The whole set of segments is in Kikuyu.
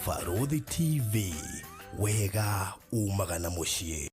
Barũthi TV, wega umaga na mũciĩ.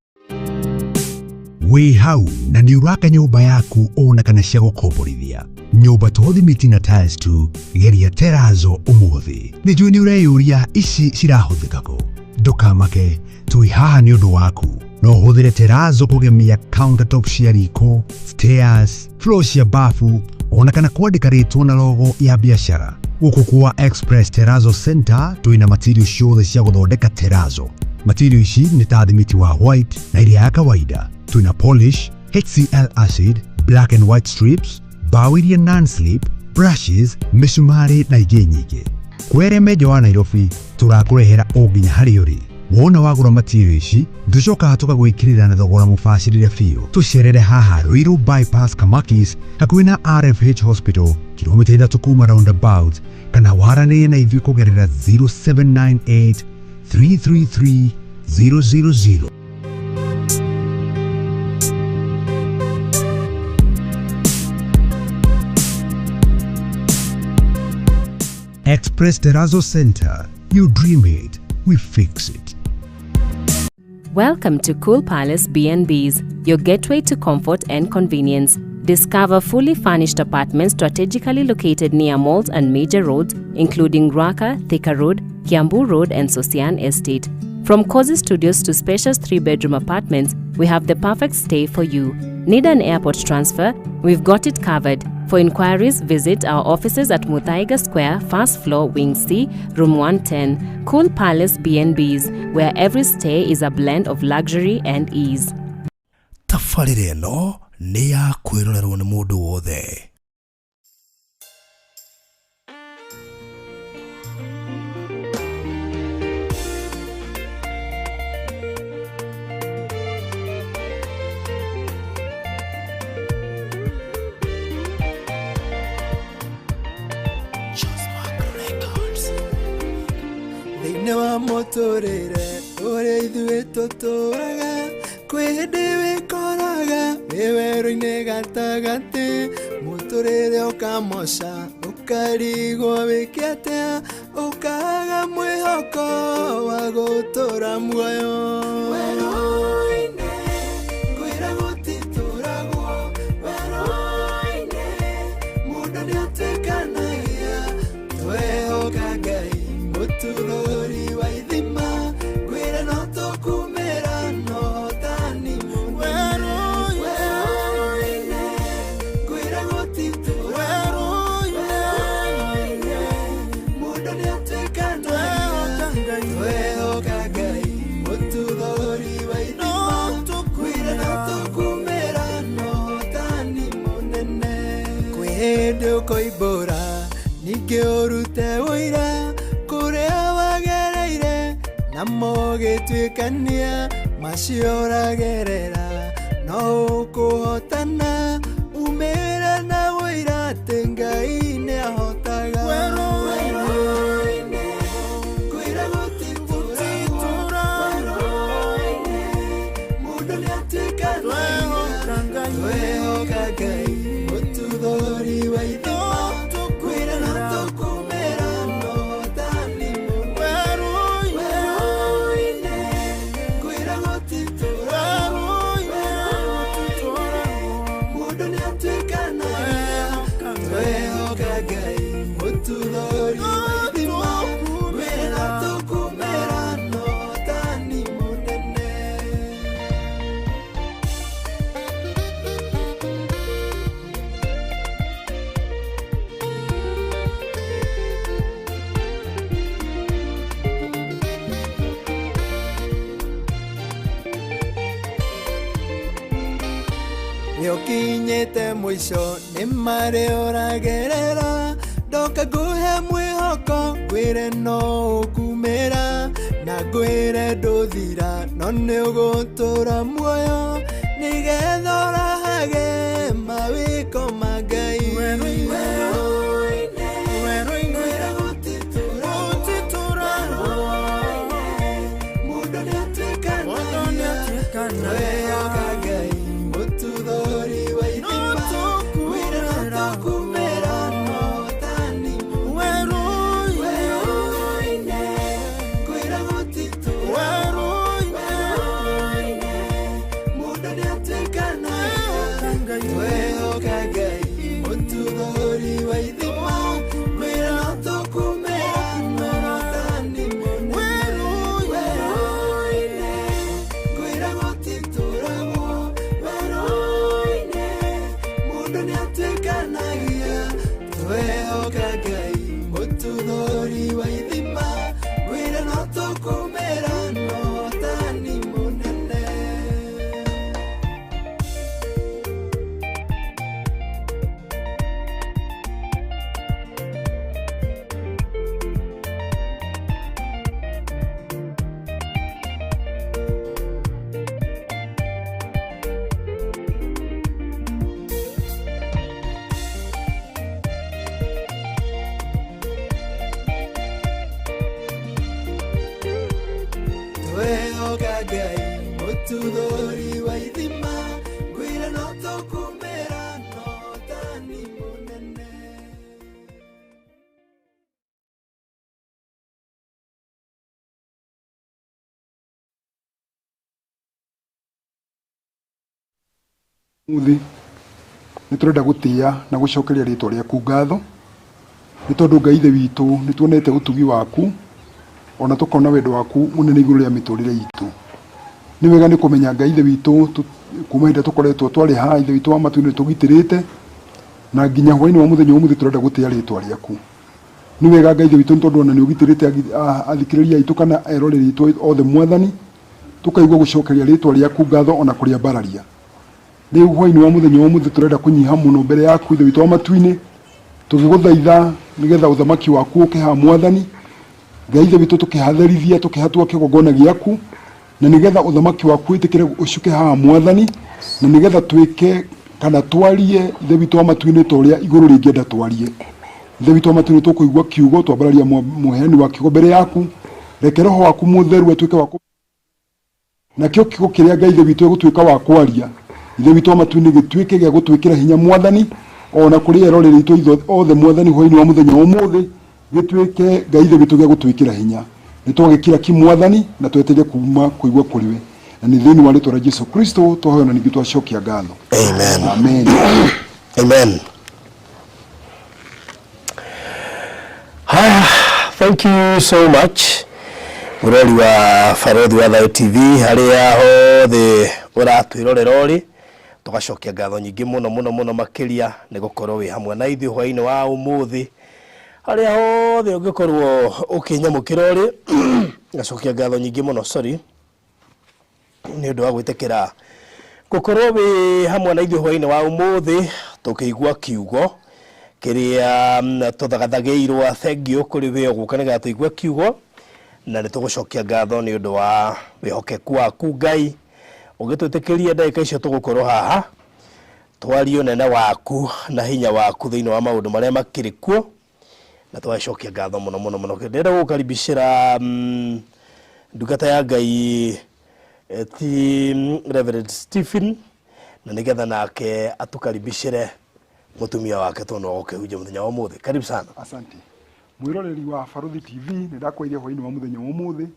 Wĩ hau na nĩ ũraka nyũmba yaku ona kana cia gũkomborithia nyũmba to thimiti na tiles tu, geria terazo ũmũthĩ. Nĩ njũĩ nĩ ũreyũria ici cirahũthĩka kũ. Ndũkamake, twĩ haha nĩ ũndũ waku. No ũhũthĩre terazo kũgemia countertop cia riko, stairs, floor cia bafu ona kana kwandĩka rĩtwa na logo ya biacara. Gũkũ kwa Express Terrazzo Center twĩna material ciothe cia gũthondeka terazo. Material ici nĩ ta thimiti wa white na iria ya kawaida. Twĩna polish, HCl acid, black and white strips, bao iria non-slip, brushes, mĩcumarĩ na ingĩ nyingĩ. Kwere menjo wa Nairobi tũrakũrehera o nginya harĩa ũrĩ. Wona wagũra material ici tũcokaga tũkagwĩkĩrĩra na thogora mũbacĩrĩre biũ. Tũcerere haha Ruiru Bypass Kamakis hakuhĩ na RFH Hospital kilomita 3 kuma roundabout, kana waranĩrie na ithuĩ kũgerera 0798 333 000. Express Terrazzo Center. You dream it, we fix it. Welcome to Cool Palace B&Bs, your gateway to comfort and convenience. Discover fully furnished apartments strategically located near malls and major roads, including Ruaka, Thika Road, Kiambu Road, and Sosian Estate. From cozy studios to spacious 3-bedroom apartments, we have the perfect stay for you. Need an airport transfer? We've got it covered. For inquiries, visit our offices at Muthaiga Square, first floor, Wing C, Room 110. Cool Palace B&Bs, where every stay is a blend of luxury and ease. Tabarĩra ĩno nĩ ya kwĩrorerwo nĩ mũndũ wothe. Thĩinĩ wa mũtũrĩre ũrĩa ithuĩ tũtũraga, kwĩ hĩndĩ wĩkoraga wĩ werũ-inĩ gatagatĩ, mũtũrĩre ũkamoca ũkarigwo wĩke atĩa, ũkaga mwĩhoko wa gũtũra muoyo. Werũ-inĩ ngwĩra gũtitũragwo, werũ-inĩ mũndũ nĩatuĩkanagia, twehoka Ngai mũtũthũri wa ithima, ngwĩra no tũkumĩra no hotani mũnene. Werũ-inĩ ngwĩra gũtitũragwo, werũ-inĩ mũndũ nĩatuĩkanagia, twehoka Ngai mũtũthũri wa ithima, ngwĩra no tũkumĩra no hotani mũnene. Kwĩ hĩndĩ ũkoimbũra ningĩ ũrute ũira kũrĩa wagereire, na mũgĩtuĩkania macio ũragerera, no ũkũhotana umĩre na ũira atĩ Ngai nĩahotaga. Werũ-inĩ ngwĩra gũtitũragwo, werũ-inĩ mũndũ nĩatuĩkanagia, twehoka Ngai mũtũthũri wa ithima, ngwĩra no tũkumĩra no hotani mũnene. Werũ-inĩ ngwĩra gũtitũragwo, werũ-inĩ mũndũ nĩatuĩkanagia, twehoka Ngai mũtũthũri wa ithima, ngwĩra no tũkumĩra no hotani mũnene. Nĩũkinyĩte mũico nĩ marĩ ũragerera, ndoka ngũhe mwĩhoko ngwĩre no ũkumĩra, na ngwĩre ndũthira no nĩũgũtũra muoyo, nĩgetha ũrahage mawĩko ma Ngai. Werũ-inĩ ngwĩra gũtitũragwo, werũ-inĩ mũndũ nĩatuĩkanagia, twehoka Ngai mũtũthũri wa ithima, ngwĩra no tũkumĩra no hotani mũnene. Werũ-inĩ Twehoka Ngai mũtuthũri wa ithima ngwĩra no tũkumĩra mũhotani mũnene werũ-inĩ ngwĩra gũtitũragwo werũ-inĩ mũndũ nĩatuĩkanagia twehoka Ngai mũtuthũri wa ithima ngwĩra no tũkumĩra mũhotani mũnene. Twehoka Ngai mũtuthũri wa ithima ngwĩra no tũkumĩra mũhotani mũnene. Muthi nä tå renda gå tä a na gå cokeria rä twa rä aku ngatho nä tondå Ngai ithe witå nä tuonete å tugi waku ona tå kona wendo waku må nene igå rå rä a mä tå rä re itå. Nä wega nä kå menya Ngai ithe witå kuma hä ndä tå koretwo twarä haha ithe witå wa matu nä tå gitä rä te na nginya hwainĩ wa mũthenya ũmũthĩ tũrenda gũtĩa rĩtwa rĩaku. Nĩ wega Ngai ithe witũ nĩ tondũ ona nĩ ũgitĩrĩte athikĩrĩria aitũ kana eroreri aitũ othe mwathani, tũkaigua gũcokeria rĩtwa rĩaku ngatho ona kũrĩambararia. Rĩu hwainĩ wa mũthenya ũmũthĩ tũrenda kũnyiha mũno mbere yaku ithe witũ wa matu-inĩ, tũgĩgũthaitha nĩgetha ũthamaki waku ũke haha mwathani. Ngai ithe witũ tũkĩhatherithia tũkĩhatua kĩgongona gĩaku na nĩgetha ũthamaki waku wĩtĩkĩre ũcuke haha mwathani, na nĩgetha twĩke kana twarie ithe witũ wa matu-inĩ ta ũrĩa igũrũ rĩngĩenda twarie. Ithe witũ wa matu-inĩ tũkũigua kiugo twambararia mũheani wa kiugo mbere yaku, reke roho waku mũtheru atuĩke wa nakĩo kiugo kĩrĩa Ngai ithe witũ egũtuĩka wa kwaria ithe witũ wa matu-inĩ gĩtuĩke gĩa gũtwĩkĩra hinya mwathani, ona kũrĩ eroreri aitũ othe mwathani hwainĩ wa mũthenya wa ũmũthĩ gĩtuĩke Ngai ithe witũ gĩa gũtwĩkĩra hinya. Nĩ twagĩkira ki mwathani na twetereire kuma kũigua kũrĩ we, na nĩ thĩinĩ wa rĩtwa rĩa Jesu Kristo twahoya na ningĩ twacokia ngatho. Amen. Amen. Amen. Haya, thank you so much mũrori wa Barothi wa Thayo TV harĩa hothe ũratwĩrorera ũrĩ, tũgacokia ngatho nyingĩ mũno mũno mũno makĩria nĩ gũkorwo wĩ hamwe na ithuĩ hwainĩ wa ũmũthĩ. Harĩa hothe ũngĩkorwo ũkĩnyamũkĩra ũrĩ, ngacokia ngatho nyingĩ mũno, sorry, nĩ ũndũ wa gwĩtĩkĩra gũkorwo wĩ hamwe na ithuĩ hwainĩ wa ũmũthĩ tũkĩigua kiugo kĩrĩa tũthagathagĩirwo. Thengiũ kũrĩ we ũgũka nĩgetha tũigue kiugo, na nĩ tũgũcokia ngatho nĩ ũndũ wa wĩhokeku waku Ngai ũgĩtwĩtĩkĩria ndagĩka icio tũgũkorwo haha twarie ũnene waku na hinya waku thĩinĩ wa maũndũ marĩa makĩrĩ kuo, na tũgacokia ngatho mũno mũno mũno. Ndĩrenda gũgũkaribicĩra ndungata ya Ngai ti Reverend Stephen, na nĩgetha nake atũkaribicĩre mũtumia wake tondũ no gũkĩhunjia mũthenya wa ũmũthĩ. Karibu sana. Asante. Mwĩroreri wa Barothi TV, nĩ ndakwĩire hwainĩ wa mũthenya wa ũmũthĩ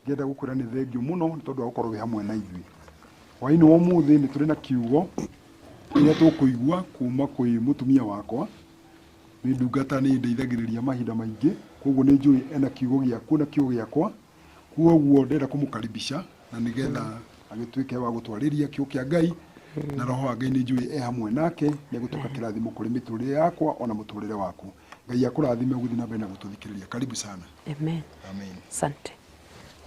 ngĩenda gũkwĩra nĩ thengio mũno nĩ tondũ wa gũkorwo wĩ hamwe na ithuĩ. Hwainĩ wa ũmũthĩ nĩ tũrĩ na kiugo kĩrĩa tũkũigua kuma kwĩ mũtumia wakwa. Nĩ ndungata nĩ ndeithagĩrĩria mahinda maingĩ, koguo nĩ njũĩ ena kiugo gĩaku na kiugo gĩakwa, koguo ndĩrenda kũmũkaribisha na nĩgetha agĩtuĩke wa gũtwarĩria kiugo kĩa Ngai, na roho wa Ngai nĩ njũĩ e hamwe nake, nĩ egũtuĩka kĩrathimo kũrĩ mĩtũrĩre yakwa ona mũtũrĩre waku. Ngai akũrathime ũgũthiĩ na mbere na gũtũthikĩrĩria. Karibu sana. Amen. Amen. Asante.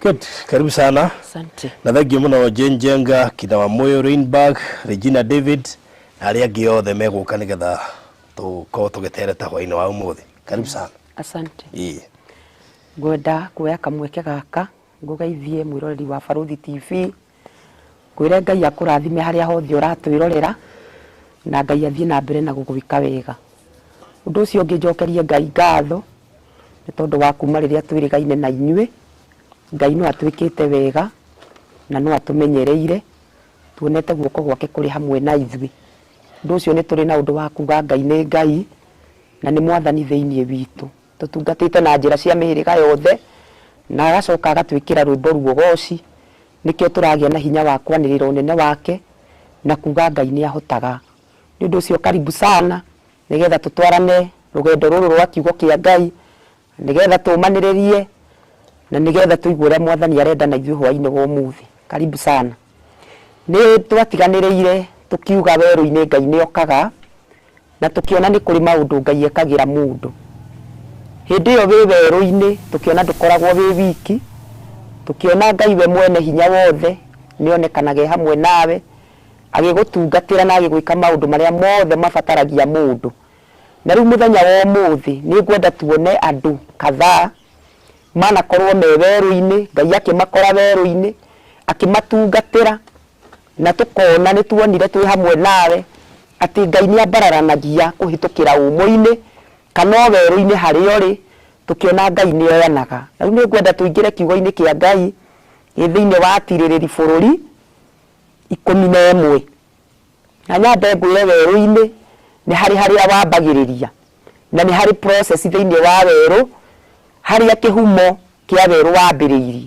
Good. Karibu sana. Asante. Na thengio mũno Jane Njenga, Kitha wa Moyo, Rainberg, Regina David na arĩa angĩ othe megũka nĩgetha tũkorwo tũgĩtereta hwainĩ wa ũmũthĩ. Karibu sana. Asante. Ĩĩ. Ngwenda kuoya kamweke gaka ngũgeithie mwĩroreri wa Barothi TV, ngwĩre Ngai akũrathime harĩa hothe ũratwĩrorera na Ngai athiĩ na mbere na gũgwĩka wega. Ũndũ ũcio ũngĩ njokerie Ngai ngatho nĩ tondũ wa kuma rĩrĩa twĩrĩgaine na inyuĩ, Ngai no atwĩkĩte wega na no atũmenyereire, tuonete guoko gwake kũrĩ hamwe na ithuĩ. Ũndũ ũcio nĩ tũrĩ na ũndũ wa kuga Ngai nĩ Ngai na nĩ mwathani thĩinĩ witũ. Tũtungatĩte na njĩra cia mĩhĩrĩga yothe na agacoka agatwĩkĩra rwĩmbo ruogoci, nĩkĩo tũragĩa na hinya wa kwanĩrĩra ũnene wake na kuga Ngai nĩ ahotaga. Nĩ ũndũ ũcio karibu sana nĩgetha tũtwarane rũgendo rũrũ rwa kiugo kĩa Ngai, nĩgetha tũmanĩrĩrie na nĩgetha tũigue ũrĩa Mwathani arenda na ithuĩ hwainĩ wa ũmũthĩ. Karibu sana. Nĩ twatiganĩrĩire tũkiuga werũ-inĩ Ngai nĩ okaga na tũkĩona nĩ kũrĩ maũndũ Ngai ekagĩra mũndũ. Hĩndĩ ĩyo wĩ werũ-inĩ tũkĩona ndũkoragwo wĩ wiki, tũkĩona Ngai we mwene hinya wothe nĩ onekanaga e hamwe nawe, agĩgũtungatĩra na agĩgwĩka maũndũ marĩa mothe mabataragia mũndũ. Na rĩu mũthenya wa ũmũthĩ nĩ ngwenda tuone andũ kadhaa manakorwo me werũ-inĩ, Ngai akĩmakora werũ-inĩ, akĩmatungatĩra, na tũkona nĩ tuonire twĩ hamwe nawe atĩ Ngai nĩ ambararanagia kũhĩtũkĩra ũmũ-inĩ kana o werũ-inĩ harĩa ũrĩ, tũkĩona Ngai nĩ oyanaga. Na rĩu nĩ ngwenda tũingĩre kiugo-inĩ kĩa Ngai gĩ thĩinĩ wa atirĩrĩri bũrũri 11. Na nyambe ngwĩre werũ-inĩ nĩ harĩ harĩa wambagĩrĩria na nĩ harĩ process thĩinĩ wa werũ harĩa kĩhumo kĩa werũ wambĩrĩirie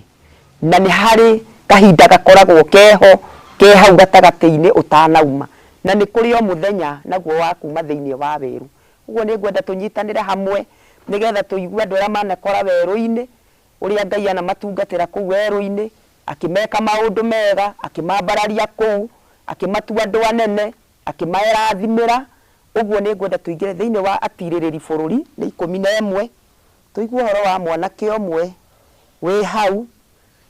na nĩ harĩ kahinda gakoragwo keho ke hau gatagatĩ-inĩ ũtanauma na nĩ kũrĩ o mũthenya naguo wa kuma thĩinĩ wa werũ. Ũguo nĩ ngwenda tũnyitanĩre hamwe nĩgetha tũigue andũ arĩa manekora werũ-inĩ ũrĩa Ngai anamatungatĩra kũu werũ-inĩ, akĩmeka maũndũ mega, akĩmambararia kũu, akĩmatua andũ anene, akĩmaerathimĩra. Ũguo nĩ ngwenda tũingĩre thĩinĩ wa atirĩrĩri bũrũri, nĩ 11, tũigue ũhoro wa mwanake ũmwe wĩ hau,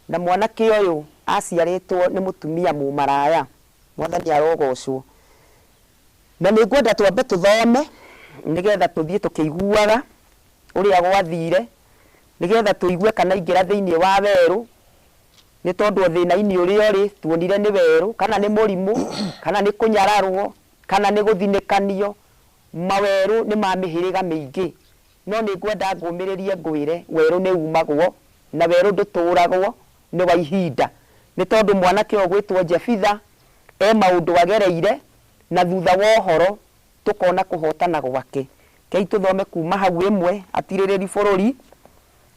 na mwanake ũyũ aciarĩtwo nĩ mũtumia mũmaraya. Mwathani arogocwo. Na nĩ ngwenda twambe tũthome, nĩgetha tũthiĩ tũkĩiguaga ũrĩa gwathire, nĩgetha tũigue kana aingĩra thĩinĩ wa werũ, nĩ tondũ o thĩna-inĩ ũrĩa ũrĩ, tuonire nĩ werũ, kana nĩ mũrimũ, kana nĩ kũnyararwo, kana nĩ gũthinĩkanio, mawerũ nĩ ma mĩhĩrĩga mĩingĩ. No nĩ ngwenda ngũmĩrĩrie ngwĩre, werũ nĩ umagwo, na werũ ndũtũragwo, nĩ wa ihinda. Nĩ tondũ mwanake ũyũ ũgwĩtwo Jefitha, e maũndũ agereire, na thutha wa ũhoro tũkona kũhotana gwake. Rekei tũthome kuma hau ĩmwe, atirĩrĩri bũrũri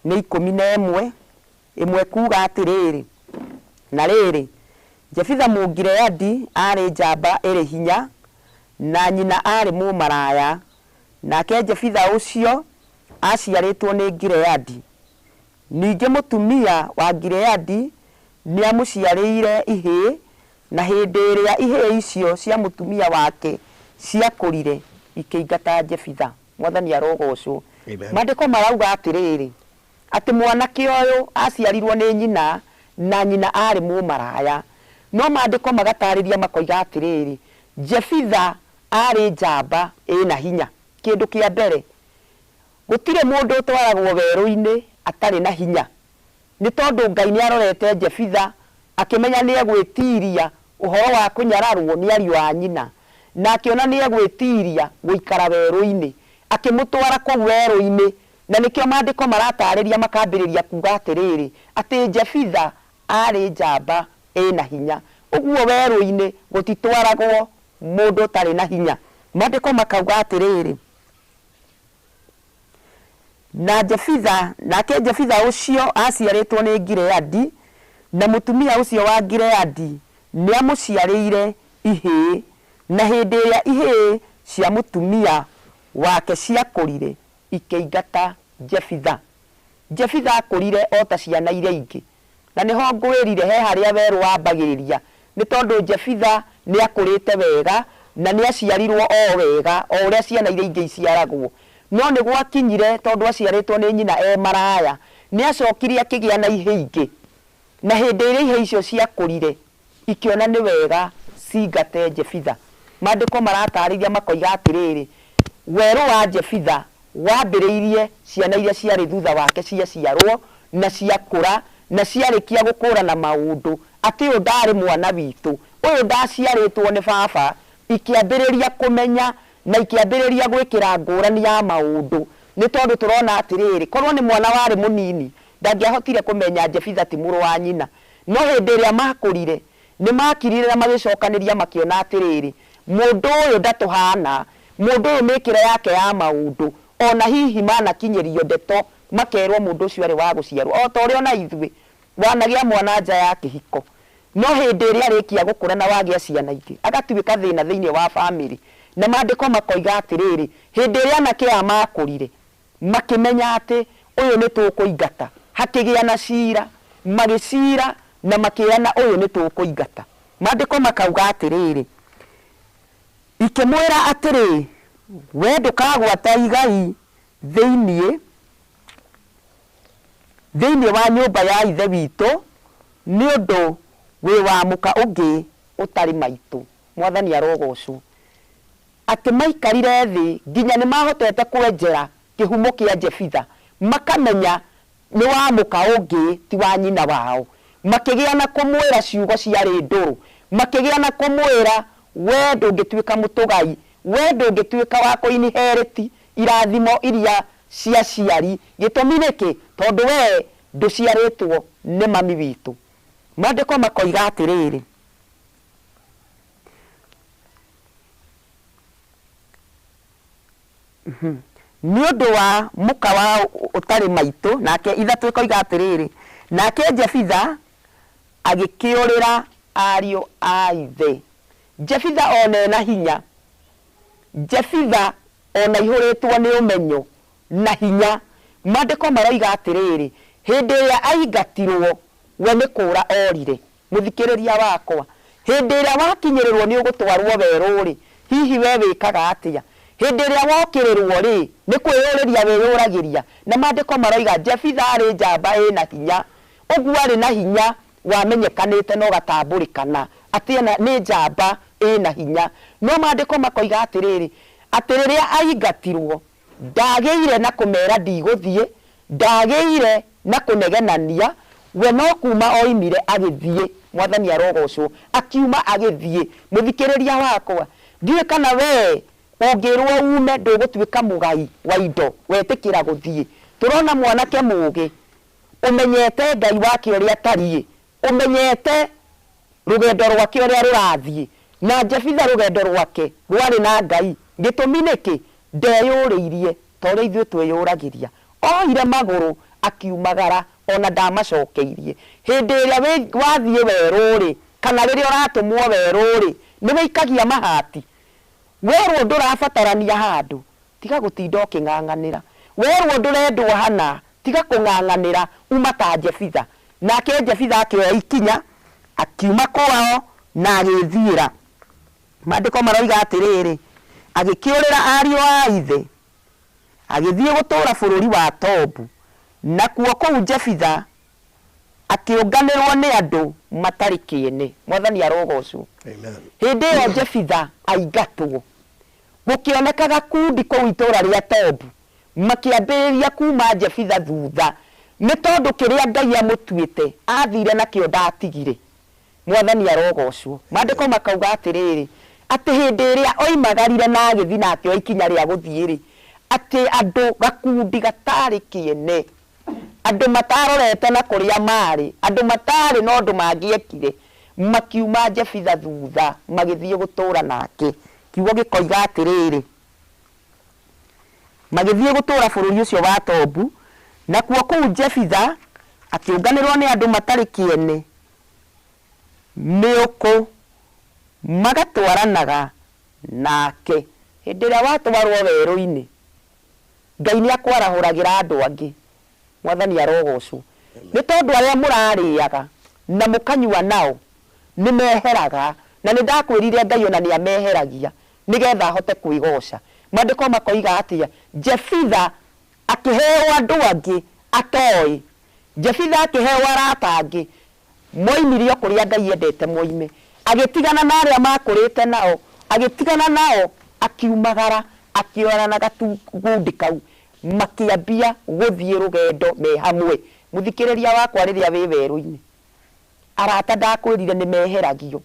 nĩ 11, ĩmwe kuga atĩrĩrĩ, Na rĩrĩ, Jefitha Mũgileadi aarĩ njamba ĩrĩ hinya, na nyina aarĩ mũmaraya, nake Jefitha ũcio aaciarĩtwo nĩ Gileadi. Ningĩ mũtumia wa Gileadi nĩamũciarĩire ihĩĩ, Na hĩndĩ ĩrĩa ihĩĩ icio cia mũtumia wake ciakũrire, ikĩingata Jefitha. Mwathani arogoocwo. Amen. Maandĩko marauga atĩrĩrĩ, atĩ mwanake ũyũ aciarirwo nĩ nyina, na nyina aarĩ mũmaraya. No maandĩko magatarĩria makoiga atĩrĩrĩ, Jefitha aarĩ njamba ĩna hinya. Kĩndũ kĩa mbere, gũtirĩ mũndũ ũtwaragwo werũ-inĩ atarĩ na hinya. Nĩ tondũ Ngai nĩarorete Jefitha, akĩmenya nĩegwĩtiiria ũhoro wa kũnyararũo nĩ ariũ a nyina, na akĩona nĩegwĩtiiria gũikara werũ-inĩ, akĩmũtwara kũu werũ-inĩ. Na nĩkĩo Maandĩko marataarĩria makambĩrĩria kuuga atĩrĩrĩ, atĩ Jefitha aarĩ njamba ĩ na hinya. Ũguo werũ-inĩ gũtitwaragwo mũndũ ũtarĩ na hinya. Maandĩko makauga atĩrĩrĩ. Na Jefitha, nake Jefitha ũcio aaciarĩtwo nĩ Gileadi, na mũtumia ũcio wa Gileadi nĩaamũciarĩire ihĩĩ, na hĩndĩ ĩrĩa ihĩĩ cia mũtumia wake ciakũrire, ikĩingata Jefitha. Jefitha aakũrire o ta ciana iria ingĩ. Na nĩho ngwĩrire he harĩa werũ wambagĩrĩria, nĩ tondũ Jefitha nĩakũrĩte wega, na nĩaciarirwo o wega, o ũrĩa ciana iria ingĩ iciaragwo. No nĩgwakinyire, tondũ aciarĩtwo nĩ nyina e maraya, nĩacokire akĩgĩa na ihĩĩ ingĩ. Na hĩndĩ ĩrĩa ihĩĩ icio ciakũrire, ikĩona nĩ wega cingate Jefitha. Maandĩko marataarĩria makoiga atĩrĩrĩ, Werũ wa Jefitha wambĩrĩirie ciana iria ciarĩ thutha wake ciaciarũo na ciakũra, na ciarĩkia gũkũũrana maũndũ atĩ ũyũ ndaarĩ mwana witũ, ũyũ ndaciarĩtwo nĩ baba, ikĩambĩrĩria kũmenya na ikĩambĩrĩria gwĩkĩra ngũrani ya maũndũ. Nĩ tondũ tũrona atĩrĩrĩ, korũo nĩ mwana warĩ mũnini, ndangĩahotire kũmenya Jefitha ti mũrũ wa nyina. No hĩndĩ ĩrĩa maakũrire, nĩ maakirire na magĩcokanĩria makĩona atĩrĩrĩ, mũndũ ũyũ ndatũhaana, mũndũ ũyũ mĩĩkĩre yake ya maũndũ, o na hihi manakinyĩrio ndeto makerwo mũndũ ũcio arĩ wa gũciarwo, o ta ũrĩa o na ithuĩ wanagĩa mwana nja ya kĩhiko, no hĩndĩ ĩrĩa arĩkia gũkũra na wagĩa ciana ingĩ, agatuĩka thĩna thĩinĩ wa famĩlĩ. Na maandĩko makoiga atĩrĩrĩ, hĩndĩ ĩrĩa anake aya makũrire, makĩmenya atĩ ũyũ nĩ tũkũingata, hakĩgĩa na cira, magĩcira na makĩrana ũyũ nĩ tũkũingata. Maandĩko makauga atĩrĩrĩ, ikĩmwĩra atĩrĩ, we ndũkagwata igai thĩinĩ thĩinĩ wa nyũmba ya ithe witũ, nĩ ũndũ wĩ wa mũka ũngĩ ũtarĩ maitũ. Mwathani arogocwo. Atĩ maikarire thĩ nginya nĩ mahotete kwenjera kĩhumo kĩa Jefitha, makamenya nĩ wa mũka ũngĩ ti wa nyina wao. Makĩgĩa na kũmwĩra ciugo ciarĩ ndũrũ, makĩgĩa na kũmwĩra we ndũngĩtuĩka mũtũgai, we ndũngĩtuĩka wa kũ inherit irathimo iria cia aciari. Gĩtũmi nĩkĩ? Tondũ we ndũciarĩtwo nĩ mami witũ. Maandĩko makoiga atĩrĩrĩ, nĩ ũndũ wa mũka wa ũtarĩ maitũ. Nake ithatũ ĩkoiga atĩrĩrĩ, nake Jefitha agĩkĩũrĩra ariũ a ithe. Jefitha ona ena hinya, Jefitha ona aihũrĩtwo nĩ ũmenyo na hinya, maandĩko maroiga atĩrĩrĩ, hĩndĩ ĩrĩa aingatirwo we nĩ kũra orire. Mũthikĩrĩria wakwa, hĩndĩ ĩrĩa wakinyĩrĩrwo nĩ ũgũtwarwo werũ-rĩ, hihi we wĩkaga atĩa? Hĩndĩ ĩrĩa wokĩrĩrwo rĩ, nĩ kwĩyũrĩria wĩyũragĩria? Na maandĩko maroiga Jefitha arĩ njamba ĩna hinya. Ũguo arĩ na hinya wamenyekanĩte na ũgatambũrĩkana atĩ ena nĩ njamba ĩna hinya. No maandĩko makoiga atĩrĩrĩ, atĩ rĩrĩa aingatirwo ndagĩire na kũmera ndigũthiĩ, ndagĩire na kũnegenania, we no kuma oimire agĩthiĩ. Mwathani arogocwo. Akiuma agĩthiĩ. Mũthikĩrĩria wakwa, ndiũĩ kana we ũngĩrwo ume ndũgũtuĩka mũgai wa indo wetĩkĩra gũthiĩ. Tũrona mwanake mũgĩ ũmenyete Ngai wake ũrĩa atariĩ, ũmenyete rũgendo rwake ũrĩa rũrathiĩ. Na Jefitha rũgendo rwake rwarĩ na Ngai. Gĩtũmi nĩkĩ? Ndeyũrĩirie ta ũrĩa ithuĩ twĩyũragĩria. Oire magũrũ akiumagara ona ndamacokeirie. Hĩndĩ ĩrĩa wathiĩ werũ-rĩ, kana rĩrĩa ũratũmwo werũ-rĩ, nĩ wĩikagia mahati. Werwo ndũrabatarania handũ, tiga gũtinda ũkĩng'ang'anĩra. Werwo ndũrendwo hana, tiga kũng'ang'anĩra, uma ta Jefitha. Nake Jefitha akĩoya ikinya, akiuma kwao na agĩthiĩra. Maandĩko maroiga atĩrĩrĩ, agĩkĩũrĩra ariũ a ithe, agĩthiĩ gũtũũra bũrũri wa Tobu. Nakuo kũu Jefitha akĩũnganĩrwo nĩ andũ matarĩ kĩene. Mwathani arogocwo. Amen. Hĩndĩ ĩyo Jefitha aingatwo, gũkĩoneka gakundi kũu itũũra rĩa Tobu, makĩambĩrĩria kuma Jefitha thutha, nĩ tondũ kĩrĩa Ngai amũtuĩte athire nakĩo ndatigire. Mwathani arogocwo. Maandĩko makauga atĩrĩrĩ, atĩ hĩndĩ ĩrĩa oimagarire na agĩthiĩ na akĩoya ikinya rĩa gũthiĩ-rĩ, atĩ andũ gakundi gatarĩ kĩene, andũ matarorete na kũrĩa marĩ, andũ matarĩ na ũndũ mangĩekire, makiuma Jefitha thutha magĩthiĩ gũtũũra nake. Kiugo gĩkoiga atĩrĩrĩ, magĩthiĩ gũtũũra bũrũri ũcio wa Tobu, nakuo kũu Jefitha akĩũnganĩrwo nĩ andũ matarĩ kĩene mĩũkũ, magatwaranaga nake. Hĩndĩ ĩrĩa watwarwo werũ-inĩ, Ngai nĩ akwarahũragĩra andũ angĩ. Mwathani arogocwo. Nĩ tondũ arĩa mũrarĩaga na mũkanyua nao nĩ meheraga, na nĩ ndakwĩrire Ngai ona nĩ ameheragia nĩgetha ahote kwĩgoca. Maandĩko makoiga atĩa? Jefitha akĩheo andũ angĩ atoĩ. Jefitha akĩheo arata angĩ moimire o kũrĩa Ngai endete moime. Agĩtigana na arĩa makũrĩte nao, agĩtigana nao, akiumagara, akĩoyana na gakundi kau, makĩambia gũthiĩ rũgendo me hamwe. Mũthikĩrĩria wakwa, rĩrĩa wĩ werũ-inĩ, arata ndakwĩrire nĩ meheragio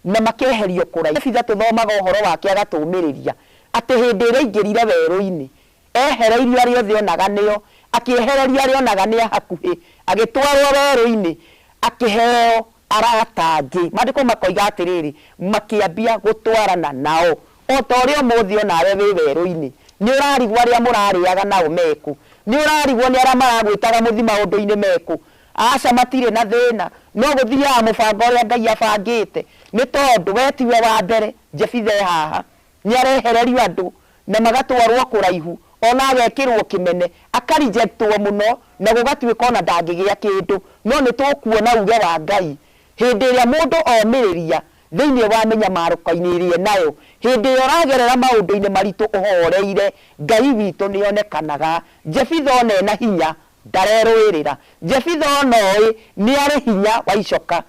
na makeherio kũraihu. Jefitha tũthomaga ũhoro wake agatũmĩrĩria atĩ hĩndĩ ĩrĩa aingĩrire werũ-inĩ, ehereirio arĩa othe onaga nĩo, akĩehererio arĩa onaga nĩ a hakuhĩ, agĩtwarwo werũ-inĩ, akĩheo arata angĩ. Maandĩko makoiga atĩrĩrĩ, makĩambia gũtwarana nao. O ta ũrĩa ũmũthĩ onawe wĩ werũ-inĩ, nĩ ũrarigwo arĩa mũrarĩaga nao mekũ, nĩ ũrarigwo nĩ arĩa maragwĩtaga mũthi maũndũ-inĩ mekũ. Aca, matirĩ na thĩna, no gũthiaga mũbango ũrĩa Ngai abangĩte, nĩ tondũ we tiwe wa mbere. Jefitha e haha. Nĩ arehererio andũ na magatwarwo kũraihu, ona agekĩrwo kĩmene, aka reject wo mũno na gũgatuĩka ona ndangĩgĩa kĩndũ. No nĩ tũkuona uge wa Ngai hĩndĩ ĩrĩa mũndũ omĩrĩria thĩinĩ wa mĩnyamarũko-inĩ ĩrĩa enayo, hĩndĩ ĩrĩa ũragerera maũndũ-inĩ maritũ ũhoreire, Ngai witũ nĩ onekanaga. Jefitha ona ena hinya ndarerũĩrĩra. Jefitha ona oĩ nĩ arĩ hinya wa icoka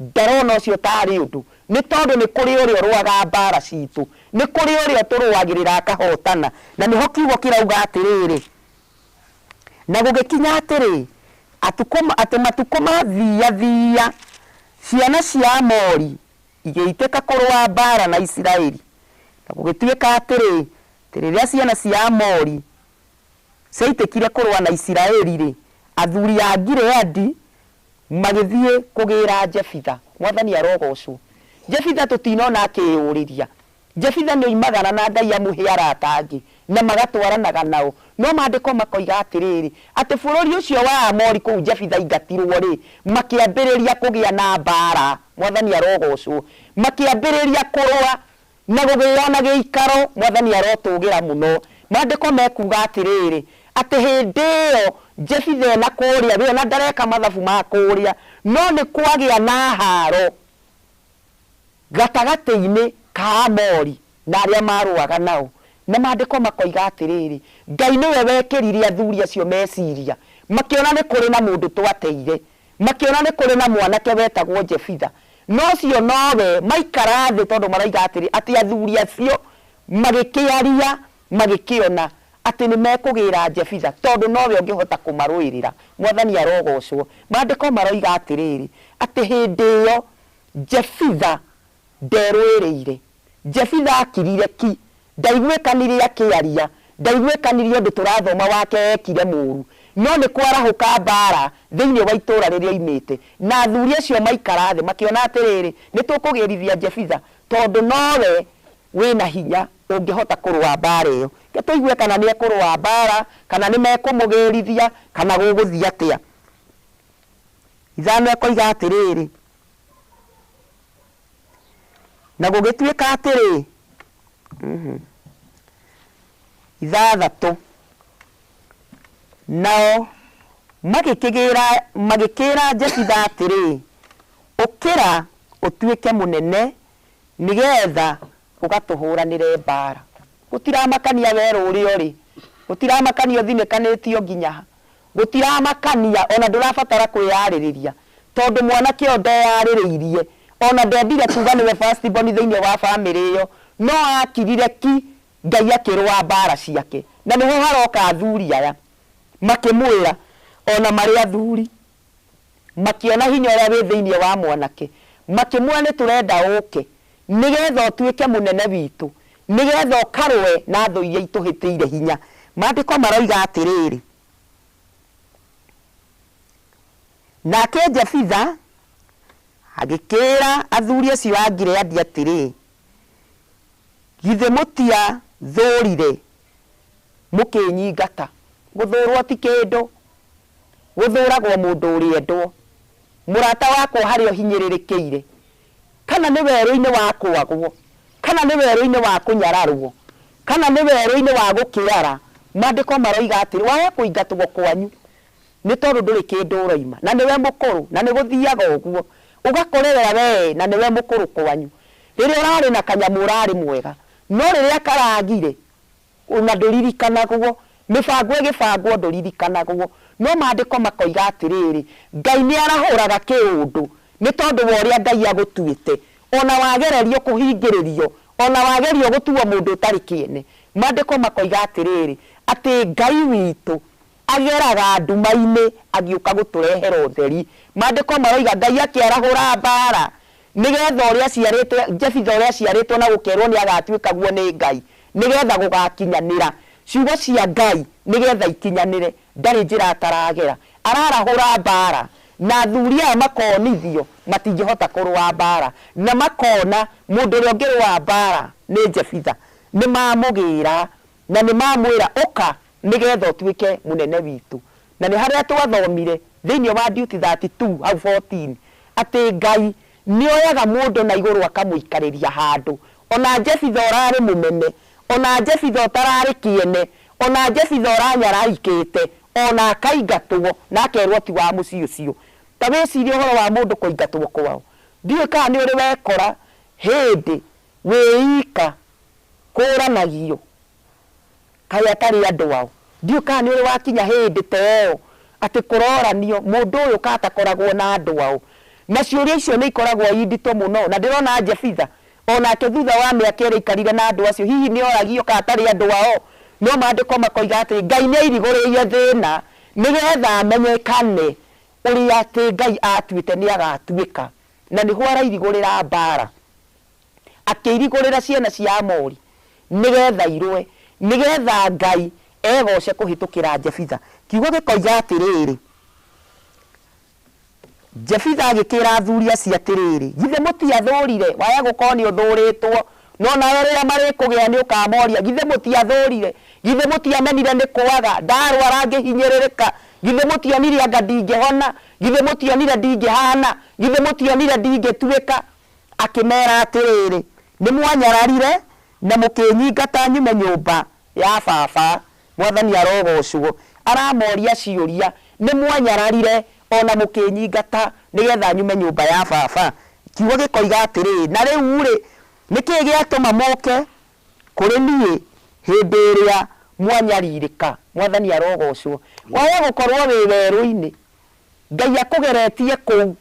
Ndarona ũcio ta arĩ ũndũ, nĩ tondũ nĩ kũrĩ ũrĩa ũrũaga mbaara ciitũ, nĩ kũrĩ ũrĩa ũtũrũagĩrĩra akahootana. Na nĩho kiugo kĩrauga atĩrĩrĩ, Na gũgĩkinya atĩrĩ, atukũ, atĩ matukũ mathiathia, ciana cia Amori igĩitĩka kũrũa mbaara na Isiraeli. Na gũgĩtuĩka atĩrĩ, atĩ rĩrĩa ciana cia Amori ciaitĩkire kũrũa na Isiraeli-rĩ, athuri a Gileadi Magĩthiĩ kũgĩĩra Jefitha. Mwathani arogoocwo. Jefitha tũtinona akĩĩyũrĩria. Jefitha nĩoimagara na Ngai amũhe arata angĩ, na magatwaranaga nao. No maandĩko makoiga atĩrĩrĩ, atĩ bũrũri ũcio wa Aamori kũu Jefitha aingatirwo-rĩ, makĩambĩrĩria kũgĩa na mbaara. Mwathani arogoocwo. Makĩambĩrĩria kũrũa. Na gũgĩo na gĩikaro, Mwathani arotũũgĩra mũno. Maandĩko mekuuga atĩrĩrĩ, atĩ hĩndĩ ĩyo Jefitha e na kũrĩa, we ona ndareka mathabu ma kũrĩa, no nĩ kwagĩa na haaro gatagatĩ-inĩ ka Aamori na arĩa maarũaga nao. Na Maandĩko makoiga atĩrĩrĩ, Ngai nĩwe wekĩrire athuri acio meciria, makĩona nĩ kũrĩ na mũndũ twateire. Makĩona nĩ kũrĩ na mwanake wetagwo Jefitha, na ũcio nowe. Maikara thĩ, tondũ maroiga atĩrĩ, atĩ athuri acio magĩkĩaria, magĩkĩona atĩ nĩmekũgĩra Jefitha, tondũ nowe ũngĩhota kũmarũĩrĩra. Mwathani arogoocwo. Maandĩko maroiga atĩrĩrĩ, atĩ hĩndĩ ĩyo Jefitha Nderũĩrĩire. Jefitha akirire ki. Ndaiguĩkanire akĩaria. Ndaiguĩkanire ũndũ tũrathoma wake eekire mũũru. No nĩ kwarahũka mbaara thĩinĩ wa itũũra rĩrĩa oimĩte. Na athuri acio maikara thĩ makĩona atĩrĩrĩ, nĩ tũkũgĩrithia Jefitha, tondũ nowe wĩ na hinya ũngĩhota kũrũa mbaara ĩyo. Reke tũigue kana nĩ ekũrũa mbaara, kana nĩ mekũmũgĩrithia, kana gũgũthiĩ atĩa. Ithano ekoiga atĩrĩrĩ. Na gũgĩtuĩka atĩrĩ, ithathatũ, nao magĩkĩgĩra, magĩkĩĩra Jefitha atĩrĩ, Ũkĩra ũtuĩke mũnene, nĩ getha ũgatũhũranĩre mbaara. Gũtiramakania werũ ũrĩa ũrĩ, gũtiramakania ũthinĩkanĩtio nginya ha, Gũtiramakania, o na ndũrabatara kwĩyarĩrĩria, tondũ mwanake ũyũ ndeyarĩrĩirie, o na ndendire kuuga nĩwe first born thĩinĩ wa famĩlĩ ĩyo, no akirire ki, Ngai akĩrũa mbaara ciake. Na nĩho haroka athuri aya, makĩmwĩra, o na marĩ athuri, makĩona hinya ũrĩa wĩ thĩinĩ wa mwanake, makĩmwĩra, Nĩ tũrenda ũũke, nĩ getha ũtuĩke mũnene witũ, nĩ getha ũkarũe na thũ iria itũhĩtĩire hinya. Maandĩko maroiga atĩrĩrĩ, Nake Jefitha agĩkĩĩra athuri acio a Gileadi atĩrĩ, Githĩ mũtiathũũrire mũkĩnyingata? Gũthũũrwo ti kĩndũ, gũthũũragwo mũndũ ũrĩendwo. Mũrata wakwa harĩa ũhinyĩrĩrĩkĩire, kana nĩ werũ-inĩ wa kwagwo, kana nĩ werũ-inĩ wa kũnyararwo, kana nĩ werũ-inĩ wa gũkĩara, Maandĩko maroiga atĩrĩ, waga kũingatwo kwanyu nĩ tondũ ndũrĩ kĩndũ ũroima, na nĩwe mũkũrũ, na nĩ gũthiaga ũguo, ũgakorerera wee na nĩwe mũkũrũ kwanyu. Rĩrĩa ũrarĩ na kanyamũ ũrarĩ mwega, no rĩrĩa karagire, ona ndũririkanagwo, mĩbango ĩgĩbangwo ndũririkanagwo. No maandĩko makoiga atĩrĩrĩ, Ngai nĩ arahũraga kĩũndũ nĩ tondũ wa ũrĩa Ngai agũtuĩte. Ona wagererio kũhingĩrĩrio, ona wagerio gũtuo mũndũ ũtarĩ kĩene, maandĩko makoiga atĩrĩrĩ, atĩ Ngai witũ ageraga nduma-inĩ agĩũka gũtũrehera ũtheri. Maandĩko maroiga Ngai akĩarahũra mbaara nĩgetha ũrĩa aciarĩtwo, Jefitha ũrĩa aciarĩtwo na gũkerwo nĩ agatuĩka guo nĩ Ngai, nĩgetha gũgakinyanĩra. Ciugo cia Ngai nĩgetha ikinyanĩre, ndarĩ njĩra ataragera. Ararahũra mbaara, na athuri aya makonithio matingĩhota kũrũa mbaara, na makona mũndũ ũrĩa ũngĩrũa mbaara nĩ Jefitha. Nĩ mamũgĩra na nĩ mamwĩra, ũka nĩgetha ũtuĩke mũnene witũ. Na nĩ harĩa twathomire thĩinĩ wa Duty 32 hau 14 atĩ Ngai nĩ oyaga mũndũ na igũrũ akamũikarĩria handũ. Ona Jefitha ũrarĩ mũmene, ona Jefitha ũtararĩ kĩene, ona Jefitha ũranyararikĩte, ona akaingatwo na akerwo ti wa mũciĩ ũcio. Ta wĩcirie ũhoro wa mũndũ kũingatwo kwao. Ndiũĩ kana nĩ ũrĩ wekora hĩndĩ wĩ ika kũranagio kaĩ atarĩ andũ ao. Ndiũĩ kana nĩ ũrĩ wakinya hĩndĩ ta ĩyo atĩ kũroranio mũndũ ũyũ ka atakoragwo na andũ ao. Na ciũria icio nĩ ikoragwo i nditũ mũno. Na ndĩrona Jefitha o nake thutha wa mĩaka ĩrĩa aikarire na andũ acio, hihi nĩ oragio kana atarĩ andũ ao. No maandĩko makoiga atĩ Ngai nĩ airigũrĩire thĩna nĩgetha amenyekane ũrĩa atĩ Ngai atuĩte nĩ agatuĩka. Na nĩho arairigũrĩra mbara. Akĩirigũrĩra ciana cia Amori nĩgetha irũe, nĩgetha Ngai egoce kũhĩtũkĩra Jefitha. Kiugo gĩkoiga atĩrĩrĩ, Jefitha agĩkĩĩra athuri acio atĩrĩrĩ, Githĩ mũtiathũũrire? Waya gũkorwo nĩ ũthũũrĩtwo, no nawe rĩrĩa marĩkũgĩa nĩ ũkamoria, Githĩ mũtiathũũrire? Githĩ mũtiamenire nĩ kwaga? Ndarwara ngĩhinyĩrĩrĩka. Githĩ mũtionire anga ndingĩhona? Githĩ mũtionire ndingĩhaana? Githĩ mũtionire ndingĩtuĩka? Akĩmeera atĩrĩrĩ, Nĩ mwanyararire na mũkĩnyingata nyume nyũmba ya baba. Mwathani arogoocwo. Aramoria ciũria, Nĩ mwanyararire o na mũkĩnyingata nĩgetha nyume nyũmba ya baba? Kiugo gĩkoiga atĩrĩ, Na rĩu-rĩ, nĩ kĩĩ gĩatũma mũũke kũrĩ niĩ hĩndĩ ĩrĩa mwanyarirĩka? Mwathani arogoocwo. Waya gũkorwo wĩ werũ-inĩ, Ngai akũgeretie kũu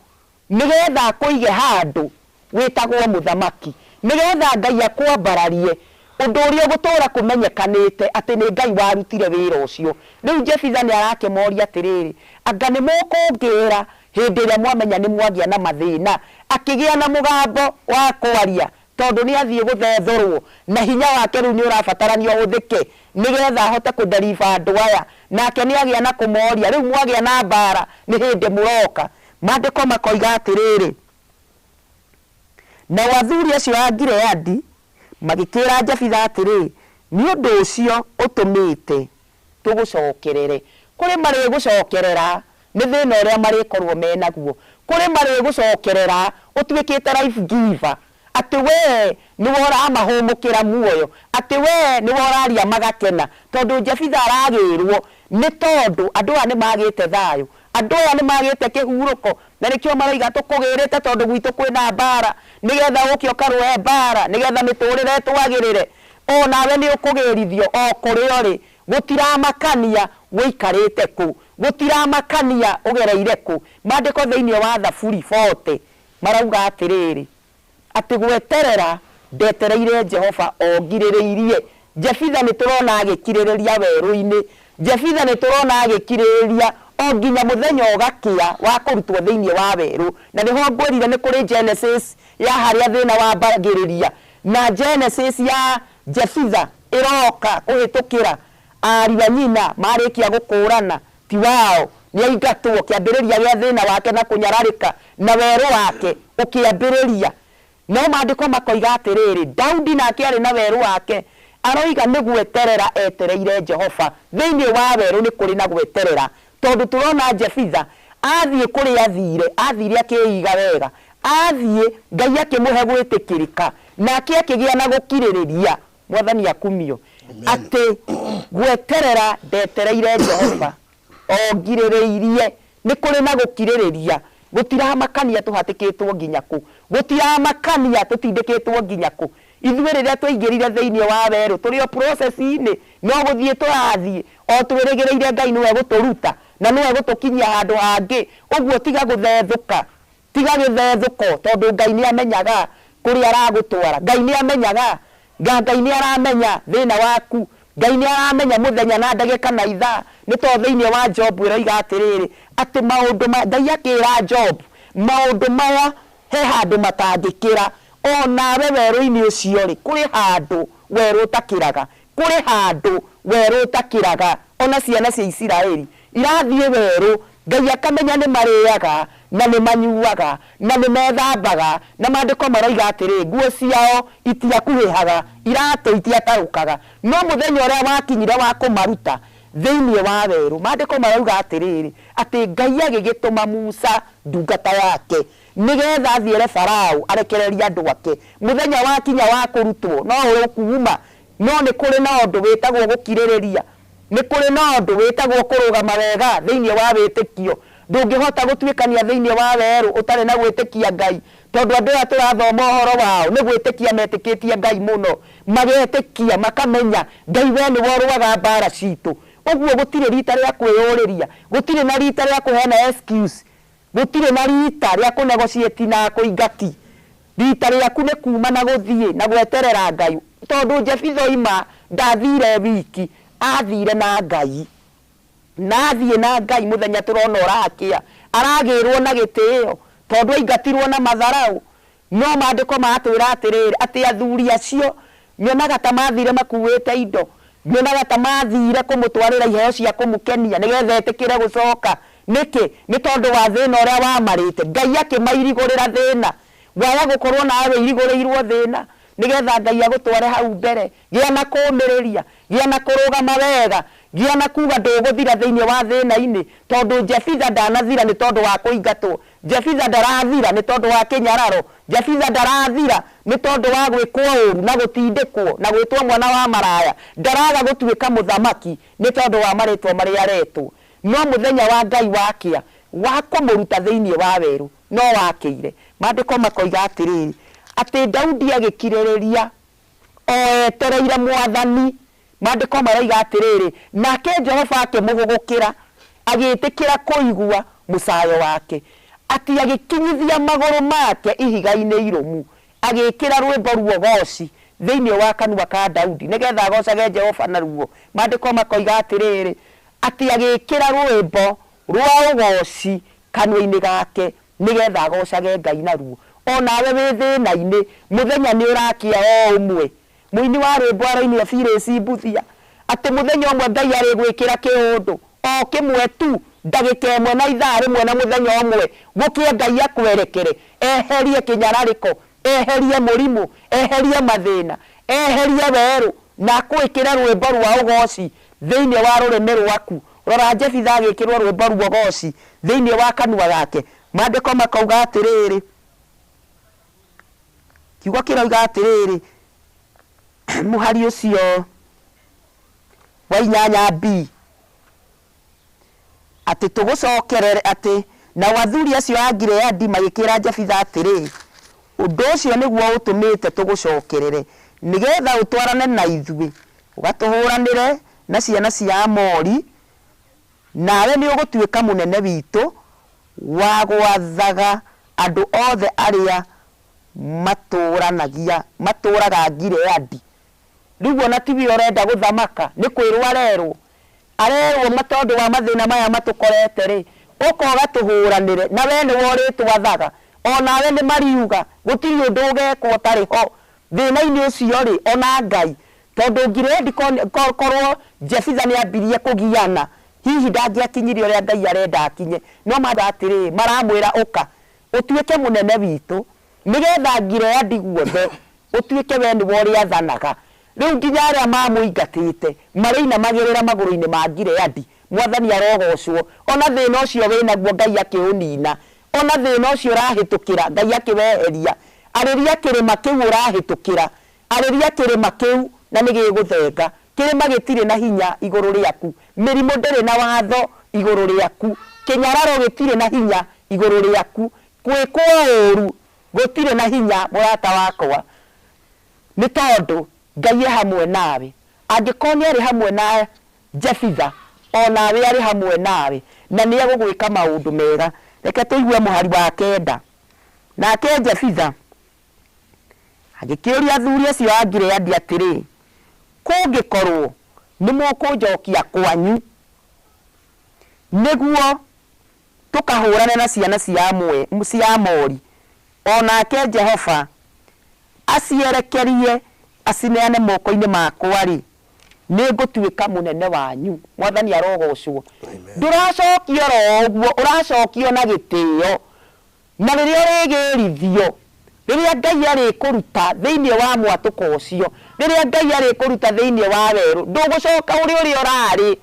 Nĩgeetha akũige handũ wĩtagwo mũthamaki, nĩgeetha Ngai akwambararie, ũndũ ũrĩa ũgũtũũra kũmenyekanĩte atĩ nĩ Ngai warutire wĩra ũcio. Rĩu Jefitha nĩarakĩmooria atĩrĩrĩ, Anga nĩmũkũngĩĩra hĩndĩ ĩrĩa mwamenya nĩmwagĩa na mathĩĩna? Akĩgĩa na mũgambo wa kwaria, tondũ nĩathiĩ gũthethũrwo, na hinya wake rĩu nĩũrabatarania ũhũthĩke nĩgeetha ahote kũ-deliver andũ aya. Nake nĩagĩa na kũmooria, Rĩu mwagĩa na mbaara, nĩ hĩndĩ mũrooka? Maandĩko makoiga atĩrĩrĩ, Nao athuri acio a Gileadi magĩkĩĩra Jefitha atĩrĩ, Nĩ ũndũ ũcio ũtũmĩte tũgũcokerere. Kũrĩ marĩgũcokerera nĩ thĩna ũrĩa marĩkorwo me naguo. Kũrĩ marĩgũcokerera ũtuĩkĩte life giver, atĩ wee nĩwe ũramahũmũkĩra muoyo, atĩ wee nĩwe ũraria magakena. Tondũ Jefitha aragĩrwo nĩ tondũ andũ aya nĩ magĩte thayũ, andũ aya nĩ magĩte kĩhurũko, na nĩkĩo maroiga tũkũgĩrĩte tondũ gwitũ kwĩna mbara, nĩgetha ũke ũkarũe mbara, nĩgetha mĩtũrĩre ĩtwagĩrĩre. O nawe nĩ ũkũgĩrithio o kũrĩa ũrĩ, gũtiramakania ũikarĩte kũ, gũtiramakania ũgereire kũ. Maandĩko thĩinĩ wa Thaburi 40 marauga atĩrĩrĩ, atĩ gweterera ndetereire Jehova o ngirĩrĩirie. Jefitha nĩ tũrona agĩkirĩrĩria werũ-inĩ. Jefitha nĩ tũrona agĩkirĩrĩria o nginya mũthenya ũgakĩa wa kũrutwo thĩinĩ wa werũ. Na nĩho ngwĩrire nĩ kũrĩ Genesis ya harĩa thĩna wambagĩrĩria, na Genesis ya Jefitha ĩroka kũhĩtũkĩra ariũ a nyina marĩkia gũkũrana ti wao, nĩaingatwo, kĩambĩrĩria gĩa thĩna wake na kũnyararĩka na werũ wake ũkĩambĩrĩria. No maandĩko makoiga atĩrĩrĩ, Daudi nake arĩ na werũ wake, aroiga nĩ gweterera etereire Jehova. Thĩinĩ wa werũ nĩ kũrĩ na gweterera, tondũ tũrona Jefitha athiĩ kũrĩa athire, athire akĩĩiga wega, athiĩ Ngai akĩmũhe gwĩtĩkĩrĩka, nake akĩgĩa na gũkirĩrĩria. Mwathani akumio. Atĩ gweterera ndetereire Jehova o ngirĩrĩirie. Nĩ kũrĩ na gũkirĩrĩria. Gũtiramakania tũhatĩkĩtwo nginya kũ. Gũtiramakania tũtindĩkĩtwo nginya kũ. Ithuĩ rĩrĩa twaingĩrire thĩinĩ wa werũ tũrĩ o process-inĩ, no gũthiĩ tũrathiĩ o twĩrĩgĩrĩire Ngai nĩwe ũgũtũruta na nĩwe ũgũtũkinyia handũ hangĩ. Ũguo tiga gũthethũka. Tiga gĩthethũko tondũ Ngai nĩ amenyaga kũrĩa aragũtwara. Ngai nĩ amenyaga. Nga Ngai nĩ aramenya thĩna waku. Ngai nĩ aramenya mũthenya na ndagĩka na ithaa. Nĩ tondũ thĩinĩ wa Job ĩroiga atĩrĩrĩ, atĩ maũndũ ma, Ngai akĩra Job, maũndũ maya he handũ matangĩkĩra. O nawe werũ-inĩ ũcio-rĩ, kũrĩ handũ werũ ũtakĩraga. Kũrĩ handũ werũ ũtakĩraga. O na ciana cia Isiraeli irathiĩ werũ, Ngai akamenya nĩ marĩaga na nĩ manyuaga na nĩ methambaga, na maandĩko maroiga atĩrĩ, nguo ciao itiakuhĩhaga, iratũ itiatarũkaga. No mũthenya ũrĩa wakinyire wa kũmaruta thĩinĩ wa werũ, maandĩko marauga atĩrĩrĩ, atĩ Ngai agĩgĩtũma Musa ndungata yake. Nĩgetha athiĩ ere Farao arekererie andũ ake. Mũthenya wakinya wa kũrutwo, no ũkuuma. No nĩ kũrĩ na ũndũ wĩtagwo gũkirĩrĩria. Nĩ kũrĩ na ũndũ wĩtagwo kũrũgama wega thĩinĩ wa wĩtĩkio. Ndũngĩhota gũtuĩkania thĩinĩ wa werũ ũtarĩ na gwĩtĩkia Ngai, tondũ andũ aya tũrathoma ũhoro wao nĩ gwĩtĩkia metĩkĩtie Ngai mũno, magetĩkia makamenya Ngai we nĩwe ũrũaga mbara citũ. Ũguo gũtirĩ rita rĩa kwĩyũrĩria, gũtirĩ na rita rĩa kũheana excuse, gũtirĩ na rita rĩa kũ negotiate na akũingati. Rita rĩaku nĩ kuma na gũthiĩ na gweterera Ngai, tondũ Jefitha oima ndathire wiki, athire na Ngai. Na athiĩ na Ngai mũthenya tũrona ũrakĩa, aragĩrwo na gĩtĩo, tondũ aingatirwo na matharaũ. No maandĩko maratwĩra atĩrĩrĩ, atĩ athuri acio nyonaga ta mathire makuĩte indo, nyonaga ta mathire kũmũtwarĩra iheo cia kũmũkenia nĩgetha etĩkĩre gũcoka. Nĩkĩ? Nĩ tondũ wa thĩna ũrĩa wamarĩte. Ngai akĩmairigũrĩra thĩna. Waya gũkorwo nawe wĩirigũrĩirwo thĩna, nĩgetha Ngai agũtware hau mbere. Gĩa na kũũmĩrĩria, gĩa na kũrũgama wega, gĩa na kuga ndũgũthira thĩinĩ wa thĩna-inĩ, tondũ Jefitha ndanathira nĩ tondũ wa kũingatwo. Jefitha ndarathira nĩ tondũ wa kĩnyararo. Jefitha ndarathira nĩ tondũ wa gwĩkwo ũru na gũtindĩkwo na gwĩtwo mwana wa maraya. Ndaraga gũtuĩka mũthamaki nĩ tondũ wa marĩtwa marĩa aretwo. No mũthenya wa Ngai wakĩa wa kũmũruta thĩinĩ wa werũ no wakĩire. Maandĩko makoiga atĩrĩrĩ, atĩ Daudi agĩkirĩrĩria o etereire Mwathani. Maandĩko maroiga atĩrĩrĩ, nake Jehova akĩmũhũgũkĩra, agĩĩtĩkĩra kũigua mũcayo wake, atĩ agĩkinyithia magũrũ make ihiga-inĩ irũmu, agĩĩkĩra rwĩmbo ruogoci thĩinĩ wa kanua ka Daudi, nĩgetha agocage Jehova naruo. Maandĩko makoiga atĩrĩrĩ, atĩ agĩĩkĩra rwĩmbo rwa ũgoci kanua-inĩ gake, nĩgetha agocage Ngai naruo. O nawe wĩ thĩna-inĩ, mũthenya nĩ ũrakĩa o ũmwe. Mũini wa rwĩmbo aroinire Phyllis Mbuthia atĩ mũthenya ũmwe Ngai arĩgwĩkĩra kĩũndũ o kĩmwe tu, ndagĩka ĩmwe na ithaa rĩmwe na mũthenya ũmwe, gũkĩe Ngai akwerekere, eherie kĩnyararĩko, eherie mũrimũ, eherie mathĩna, eherie werũ, na akwĩkĩre rwĩmbo rwa ũgoci thĩinĩ wa rũrĩmĩ rwaku. Rora Jefitha agĩkĩrwo rwĩmbo rwa ũgoci thĩinĩ wa kanua gake. Maandĩko makauga atĩrĩrĩ, kiugo kĩroiga atĩrĩrĩ, mũhari ũcio wa inyanya B, atĩ tũgũcokerere atĩ, nao athuri acio a Gileadi magĩkĩra Jefitha atĩrĩ, ũndũ ũcio nĩguo ũtũmĩte tũgũcokerere, nĩgetha ũtwarane na ithuĩ, ũgatũhũranĩre na ciana cia Amori, nawe nĩũgũtuĩka mũnene witũ wa gwathaga andũ othe arĩa matũũranagia, matũũraga Gileadi. Rĩu ona tiwe ũrenda gũthamaka, nĩ kwĩrwo arerwo. Arerwo tondũ wa mathĩna maya matũkorete rĩ, ũka ũgatũhũranĩre, na we nĩwe ũrĩtwathaga. O nawe nĩ mariuga, gũtirĩ ũndũ ũgekwo ũtarĩ ho. Thĩna-inĩ ũcio rĩ, ona Ngai, tondũ Gileadi korwo Jefitha nĩ ambirie kũgiana, hihi ndangĩakinyire ũrĩa Ngai arenda akinye. No mauga atĩrĩ, maramwĩra ũka, ũtuĩke mũnene witũ, nĩgetha Gileadi guothe ũtuĩke we nĩwe ũrĩathanaga. Rĩu nginya arĩa mamũingatĩte marĩinamagĩrĩra magũrũ-inĩ ma Gileadi. Mwathani arogocwo. Ona thĩna ũcio wĩnaguo Ngai akĩũnina. Ona thĩna ũcio ũrahĩtũkĩra Ngai akĩweheria. Arĩria kĩrĩma kĩu ũrahĩtũkĩra. Arĩria kĩrĩma kĩu na nĩgĩgũthenga. Kĩrĩma gĩtirĩ na hinya igũrũ rĩaku. Mĩrimũ ndĩrĩ na watho igũrũ rĩaku. Kĩnyararo gĩtirĩ na hinya igũrũ rĩaku. Gwĩkwo ũũru gũtirĩ na hinya mũrata wakwa, nĩ tondũ Ngai e hamwe nawe. Angĩkorwo nĩ arĩ hamwe na Jefitha, o nawe arĩ hamwe nawe, na nĩ egũgwĩka maũndũ mega. Reke tũigue mũhari wa kenda. Nake Jefitha agĩkĩũria athuri acio a Gileadi atĩrĩ, Kũngĩkorwo nĩmũkũnjokia kwanyu nĩguo tũkahũrane na ciana cia Amori, o nake Jehova acierekerie acineane moko-inĩ makwa-rĩ, nĩngũtuĩka mũnene wanyu. Mwathani arogocwo. Ndũracokio oro ũguo, ũracokio na gĩtĩo. Na rĩrĩa ũrĩgĩrithio, rĩrĩa Ngai arĩkũruta thĩinĩ wa mwatũko ũcio, rĩrĩa Ngai arĩkũruta thĩinĩ wa werũ, ndũgũcoka ũrĩ ũrĩa ũrarĩ,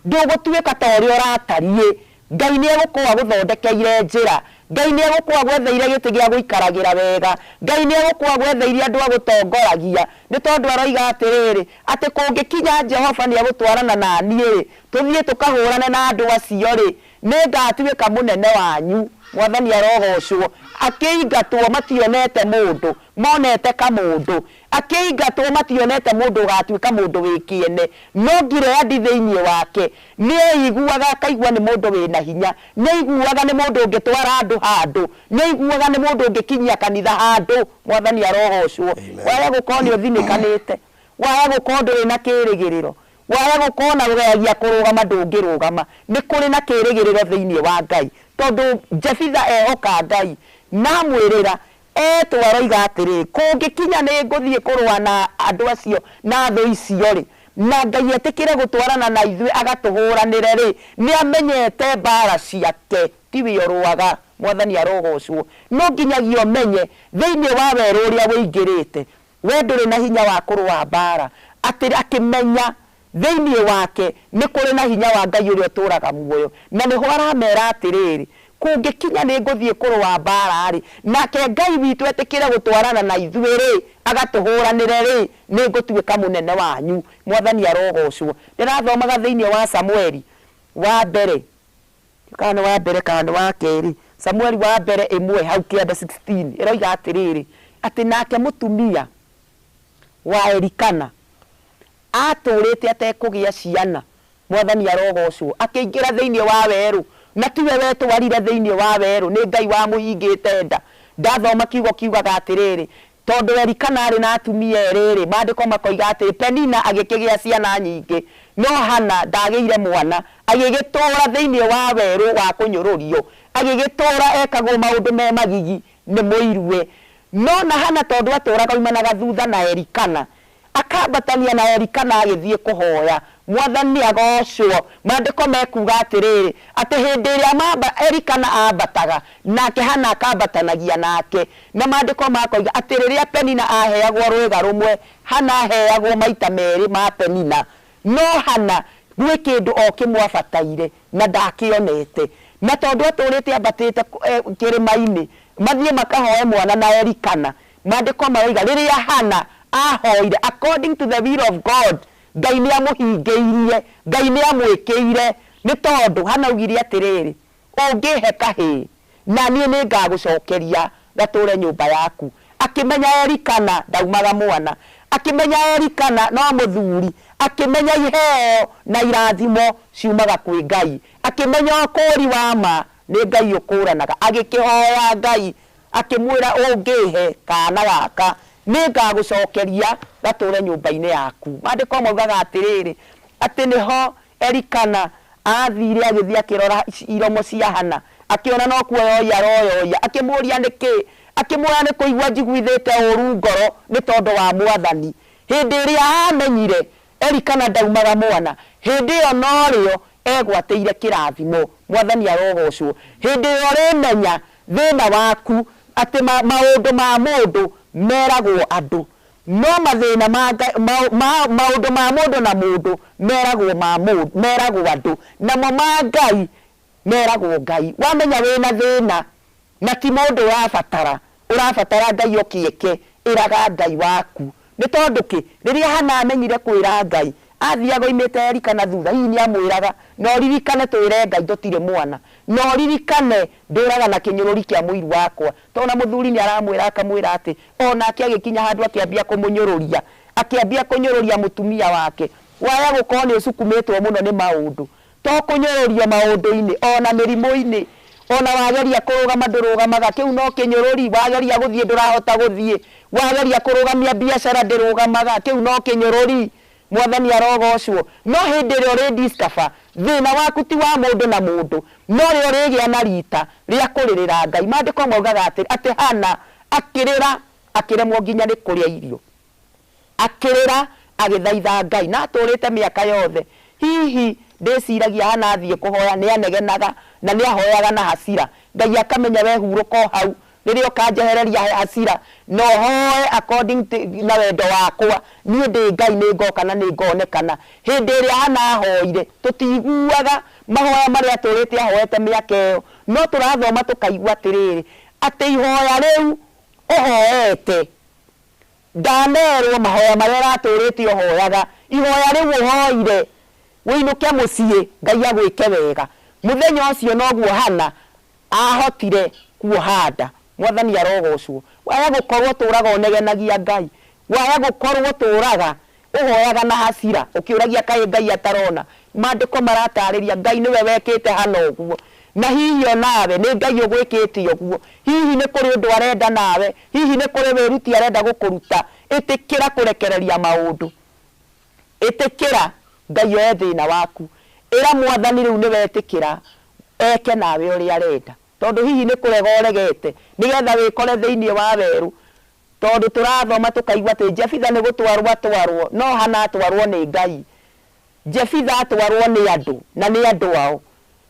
ndũgũtuĩka ta ũrĩa ũratariĩ. Ngai nĩ egũkorwo agũthondekeire njĩra. Ngai nĩ egũkorwo agwetheire gĩtĩ gĩa gũikaragĩra wega. Ngai nĩ egũkorwo agwetheire andũ a gũtongoragia. Nĩ tondũ aroiga atĩrĩrĩ, atĩ kũngĩkinya Jehova nĩ egũtwarana na niĩ-rĩ, tũthiĩ tũkahũrane na andũ acio-rĩ, nĩngatuĩka mũnene wanyu. Mwathani arogocwo. Akĩingatwo mationete mũndũ, monete kamũndũ. Akĩingatwo mationete mũndũ ũgatuĩka mũndũ wĩ kĩene. No Gileadi thĩinĩ wake nĩeiguaga akaigua nĩ mũndũ wĩna hinya, nĩaiguaga nĩ mũndũ ũngĩtwara andũ handũ, nĩaiguaga nĩ mũndũ ũngĩkinyia kanitha handũ. Mwathani arogocwo. Waya gũkorwo nĩ ũthinĩkanĩte, waya gũkorwo ndũrĩ na kĩrĩgĩrĩro, waya gũkorwo na ũgeragia kũrũgama ndũngĩrũgama, nĩ kũrĩ na kĩrĩgĩrĩro thĩinĩ wa Ngai. Tondũ Jefitha ehoka Ngai, na amwĩrĩra etwo aroiga atĩrĩ, kũngĩkinya nĩ ngũthiĩ kũrũa na andũ acio na thũ icio rĩ, na Ngai etĩkĩre gũtwarana na ithuĩ agatũhũranĩre rĩ, nĩ amenyete mbara ciake, tiwe ũrũaga. Mwathani arogocwo. No nginyagia ũmenye thĩinĩ wa werũ ũrĩa ũingĩrĩte, we ndũrĩ na hinya wa kũrũa mbara, atĩ akĩmenya thĩinĩ wake nĩ kũrĩ na hinya wa Ngai ũrĩa ũtũraga muoyo. Na nĩho aramera atĩrĩrĩ, kũngĩkinya nĩ ngũthiĩ kũrũa mbara rĩ, nake Ngai witũ etĩkĩre gũtwarana na ithuĩ rĩ, agatũhũranĩre rĩ, nĩ ngũtuĩka mũnene wanyu. Mwathani arogocwo. Ndĩrathomaga thĩinĩ wa Samueli wa mbere, kana nĩ wa mbere kana nĩ wa kerĩ, Samueli wa mbere ĩmwe hau kĩanda 16 ĩroiga atĩrĩrĩ, atĩ nake mũtumia wa Elikana atũrĩte atekũgĩa ciana. Mwathani arogocwo. Akĩingĩra thĩinĩ wa werũ, na tiwe wetwarire thĩinĩ wa werũ, nĩ Ngai wamũhingĩte nda. Ndathoma kiugo kiugaga atĩrĩrĩ, tondũ Elikana arĩ na atumia erĩ rĩ, maandĩko makoiga atĩ Penina agĩkĩgĩa ciana nyingĩ, no Hana ndagĩire mwana, agĩgĩtũra thĩinĩ wa werũ wa kũnyũrũrio, agĩgĩtũra ekagwo maũndũ me magigi nĩ mũiruwe. No na Hana tondũ atũraga oimanaga thutha na Elikana, akambatania na Elikana agĩthiĩ kũhoya. Mwathani agocwo. Maandĩko mekuga atĩrĩrĩ, atĩ hĩndĩ ĩrĩa Elikana ambataga, nake Hana akambatanagia nake. Na maandĩko makoiga atĩ rĩrĩa Penina aheagwo rwĩga rũmwe, Hana aheagwo maita merĩ ma Penina. No Hana gwĩ kĩndũ o kĩmwe abataire na ndakĩonete. Na tondũ atũrĩte ambatĩte kĩrĩma-inĩ, mathiĩ makahoe mwana na Elikana. Maandĩko maroiga rĩrĩa Hana ahoire according to the will of God, Ngai nĩ amũhingĩirie, Ngai nĩ amwĩkĩire. Nĩ tondũ Hana augire atĩrĩrĩ, ũngĩhe kahĩĩ na niĩ nĩ ngagũcokeria gatũre nyũmba yaku. Akĩmenya Elikana ndaumaga mwana, akĩmenya Elikana no mũthuri, akĩmenya iheo na irathimo ciumaga kwĩ Ngai, akĩmenya ũkũũri wa ma nĩ Ngai ũkũranaga. Agĩkĩhoya Ngai akĩmwĩra, ũngĩhe kana gaka nĩ ngagũcokeria gatũre nyũmba-inĩ yaku. Maandĩko maugaga atĩrĩrĩ, atĩ nĩho Elikana athire agĩthiĩ akĩrora iromo cia Hana, akĩona no kuoyoia aroyoia, akĩmũũria nĩkĩ, akĩmwĩra nĩ kũigua njiguithĩte ũru ngoro nĩ tondũ wa Mwathani. Hĩndĩ ĩrĩa amenyire Elikana ndaumaga mwana, hĩndĩ ĩyo norĩo egwatĩire kĩrathimo. Mwathani arogocwo. Hĩndĩ ĩrĩa ũrĩmenya thĩna waku atĩ maũndũ ma mũndũ meragwo andũ, no mathĩna ma maũndũ ma mũndũ na mũndũ meragwo ma mũndũ, meragwo andũ, namo ma Ngai meragwo Ngai. Wamenya wĩna thĩna na ti mũndũ ũrabatara, ũrabatara Ngai oke eke, ĩraga Ngai waku. Nĩ tondũ kĩ? Rĩrĩa Hana amenyire kwĩra Ngai, athiaga oimĩte Elikana thutha, hihi nĩ amwĩraga, na ũririkane twĩre Ngai tũtirĩ mwana, na ũririkane ndũraga na kĩnyũrũri kĩa mũiru wakwa. Tondũ na mũthuri nĩ aramwĩra akamwĩra atĩ onake agĩkinya handũ akĩambia kũmũnyũrũria, akĩambia kũnyũrũria mũtumia wake. Waya gũkorwo nĩ ũcukumĩtwo mũno nĩ maũndũ, to kũnyũrũrio maũndũ-inĩ, ona mĩrimũ-inĩ, ona wageria kũrũgama ndũrũgamaga, kĩu no kĩnyũrũri, wageria gũthiĩ ndũrahota gũthiĩ, wageria kũrũgamia biacara ndĩrũgamaga, kĩu no kĩnyũrũri. Mwathani arogocwo. No hĩndĩ ĩrĩa ũrĩ discover thĩna waku ti wa mũndũ na mũndũ, no rĩo ũrĩgĩa na rita rĩa kũrĩrĩra Ngai. Maandĩko maugaga atĩ Hana akĩrĩra akĩremwo nginya nĩ kũrĩa irio, akĩrĩra agĩthaitha Ngai, na atũrĩte mĩaka yothe. Hihi ndĩciragia Hana athiĩ kũhoya nĩ anegenaga na nĩ ahoyaga na hasira, Ngai akamenya we hurũka o hau, rĩrĩa ũkanjehereria hasira na ũhoe according to na wendo wakwa, niĩ ndĩ Ngai nĩ ngoka na nĩ ngonekana. Hĩndĩ ĩrĩa Hana ahoire, tũtiguaga mahoya marĩa atũrĩte ahoete mĩaka ĩyo, No tũrathoma tũkaigua atĩrĩrĩ, atĩ ihoya rĩu ũhoete, ndanerwo mahoya marĩa ũratũrĩte ũhoyaga, ihoya rĩu ũhoire ũinũke mũciĩ Ngai agwĩke wega. Mũthenya ũcio noguo Hana ahotire kuoha nda. Mwathani arogocwo. Waya gũkorwo ũtũraga ũnegenagia Ngai, waya gũkorwo ũtũraga ũhoyaga na hasira ũkĩũragia kaĩ Ngai atarona. Maandĩko maratarĩria Ngai nĩwe wekĩte Hana ũguo. Na hihi onawe nĩ Ngai ũgwĩkĩte ũguo. Hihi nĩ kũrĩ ũndũ arenda nawe, hihi nĩ kũrĩ wĩruti arenda gũkũruta. Ĩtĩkĩra kũrekereria maũndũ. Ĩtĩkĩra Ngai oe thĩna waku. Ĩra Mwathani rĩu nĩ wetĩkĩra eke nawe ũrĩa arenda. Tondũ hihi nĩ kũrega ũregete nĩgetha wĩkore thĩinĩ wa werũ. Tondũ tũrathoma tũkaigua atĩ Jefitha nĩ gũtwarwo atwarwo, no Hana atwarwo nĩ Ngai. Jefitha atwarwo nĩ andũ, na nĩ andũ ao.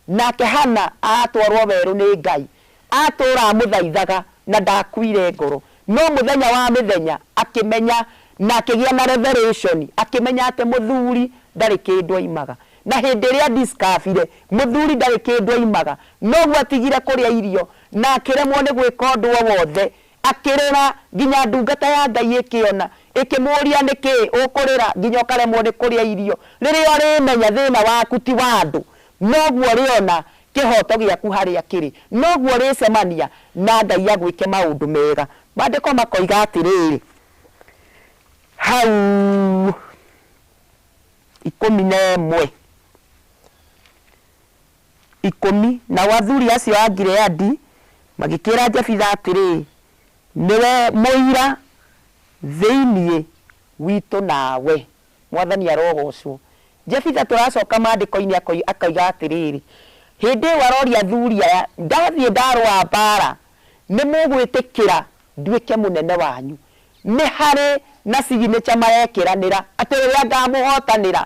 Nake Hana atwarwo werũ nĩ Ngai. Atũra amũthaithaga na ndakuire ngoro. No mũthenya wa mĩthenya akĩmenya na akĩgĩa na revelation, akĩmenya atĩ mũthuri ndarĩ kĩndũ aimaga. Na hĩndĩ ĩrĩa a discover-ire mũthuri ndarĩ kĩndũ aimaga, noguo atigire kũrĩa irio na akĩremwo nĩ gwĩka ũndũ o wothe. Akĩrĩra nginya ndungata ya Ngai ĩkĩona, ĩkĩmũria nĩkĩ ũkũrĩra nginya ũkaremwo nĩ kũrĩa irio. Rĩrĩa ũrĩmenya thĩna waku ti wa andũ, noguo ũrĩona kĩhoto gĩaku harĩa kĩrĩ, noguo ũrĩcemania na Ngai agwĩke maũndũ mega. Maandĩko makoiga atĩrĩrĩ, hau 11 10, nao athuri acio a Gileadi magĩkĩra Jefitha atĩrĩ, nĩwe mũira thĩinĩ witũ nawe. Mwathani arogocwo. Jefitha tũracoka maandĩko-inĩ akoiga atĩrĩrĩ, hĩndĩ ĩyo aroria athuri aya, ndathiĩ ndarũa mbara, nĩ mũgwĩtĩkĩra nduĩke mũnene wanyu? Nĩ harĩ na signature marekĩranĩra atĩ rĩrĩa ngamũhotanĩra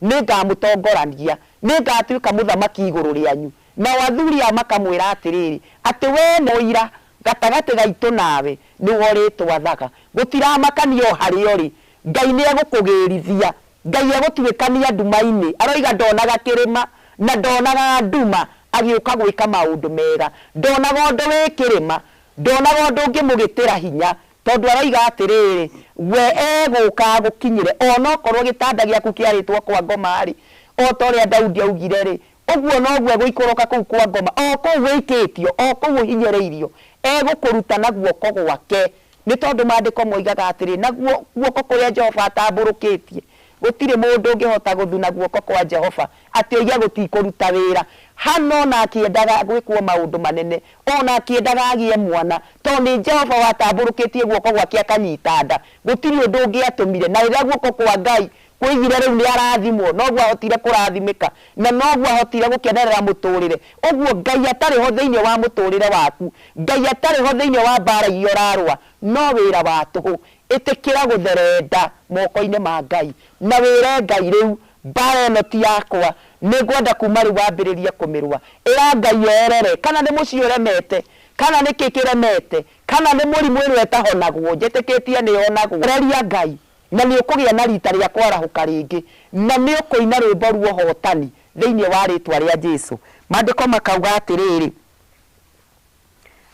nĩ ngamũtongorania, nĩ ngatuĩka mũthamaki igũrũ rĩanyu. Nao athuri aya makamwĩra atĩrĩrĩ, atĩ we nĩ mũira gatagatĩ gaitũ nawe, nĩwe ũrĩtwathaga. Gũtiramakania o harĩa ũrĩ, Ngai nĩ egũkũgĩrithia, Ngai egũtuĩkania nduma-inĩ. Aroiga ndonaga kĩrĩma na ndonaga nduma agĩũka gwĩka maũndũ mega. Ndonaga ũndũ wĩ kĩrĩma, ndonaga ũndũ ũngĩmũgĩtĩra hinya, tondũ aroiga atĩrĩrĩ, we egũka agũkinyĩre onokorwo gĩtanda gĩaku kĩarĩtwo kwa ngoma-rĩ, o ta ũrĩa Daudi augire-rĩ, ũguo noguo egũikũrũka kũu kwa ngoma, o kũu wĩikĩtio, o kũu ũhinyĩrĩirio, egũkũruta na guoko gwake. Nĩ tondũ maandĩko moigaga atĩrĩ, naguo guoko kũrĩa Jehova atambũrũkĩtie, gũtirĩ mũndũ ũngĩhota gũthuna guoko kwa Jehova atĩ oige gũtikũruta wĩra. Hana ona akĩendaga gwĩkwo maũndũ manene, ona akĩendaga agĩe mwana, tondũ nĩ Jehova watambũrũkĩtie guoko gwake akanyita nda, gũtirĩ ũndũ ũngĩatũmire. Na rĩrĩa guoko kwa Ngai kwoigire rĩu nĩ arathimwo, noguo ahotire kũrathimĩka, na noguo ahotire gũkenerera mũtũrĩre. Ũguo Ngai atarĩ ho thĩinĩ wa mũtũrĩre waku, Ngai atarĩ ho thĩinĩ wa mbara iria ũrarũa, no wĩra wa tũhũ. Ĩtĩkĩra gũtherenda moko-inĩ ma Ngai, na wĩre Ngai rĩu mbara ĩno ti yakwa, nĩngwenda kuma rĩu wambĩrĩrie kũmĩrũa. Ĩra Ngai oerere, kana nĩ mũciĩ ũremete, kana nĩ kĩ kĩremete, kana nĩ mũrimũ ĩrĩa ĩtahonagwo, njĩtĩkĩtie nĩ ĩhonagwo. Ereria Ngai, na nĩ ũkũgĩa na rita rĩa kwarahũka rĩngĩ, na nĩ ũkũina rwĩmbo rwa ũhotani thĩinĩ wa rĩtwa rĩa Jesu. Maandĩko makauga atĩrĩrĩ,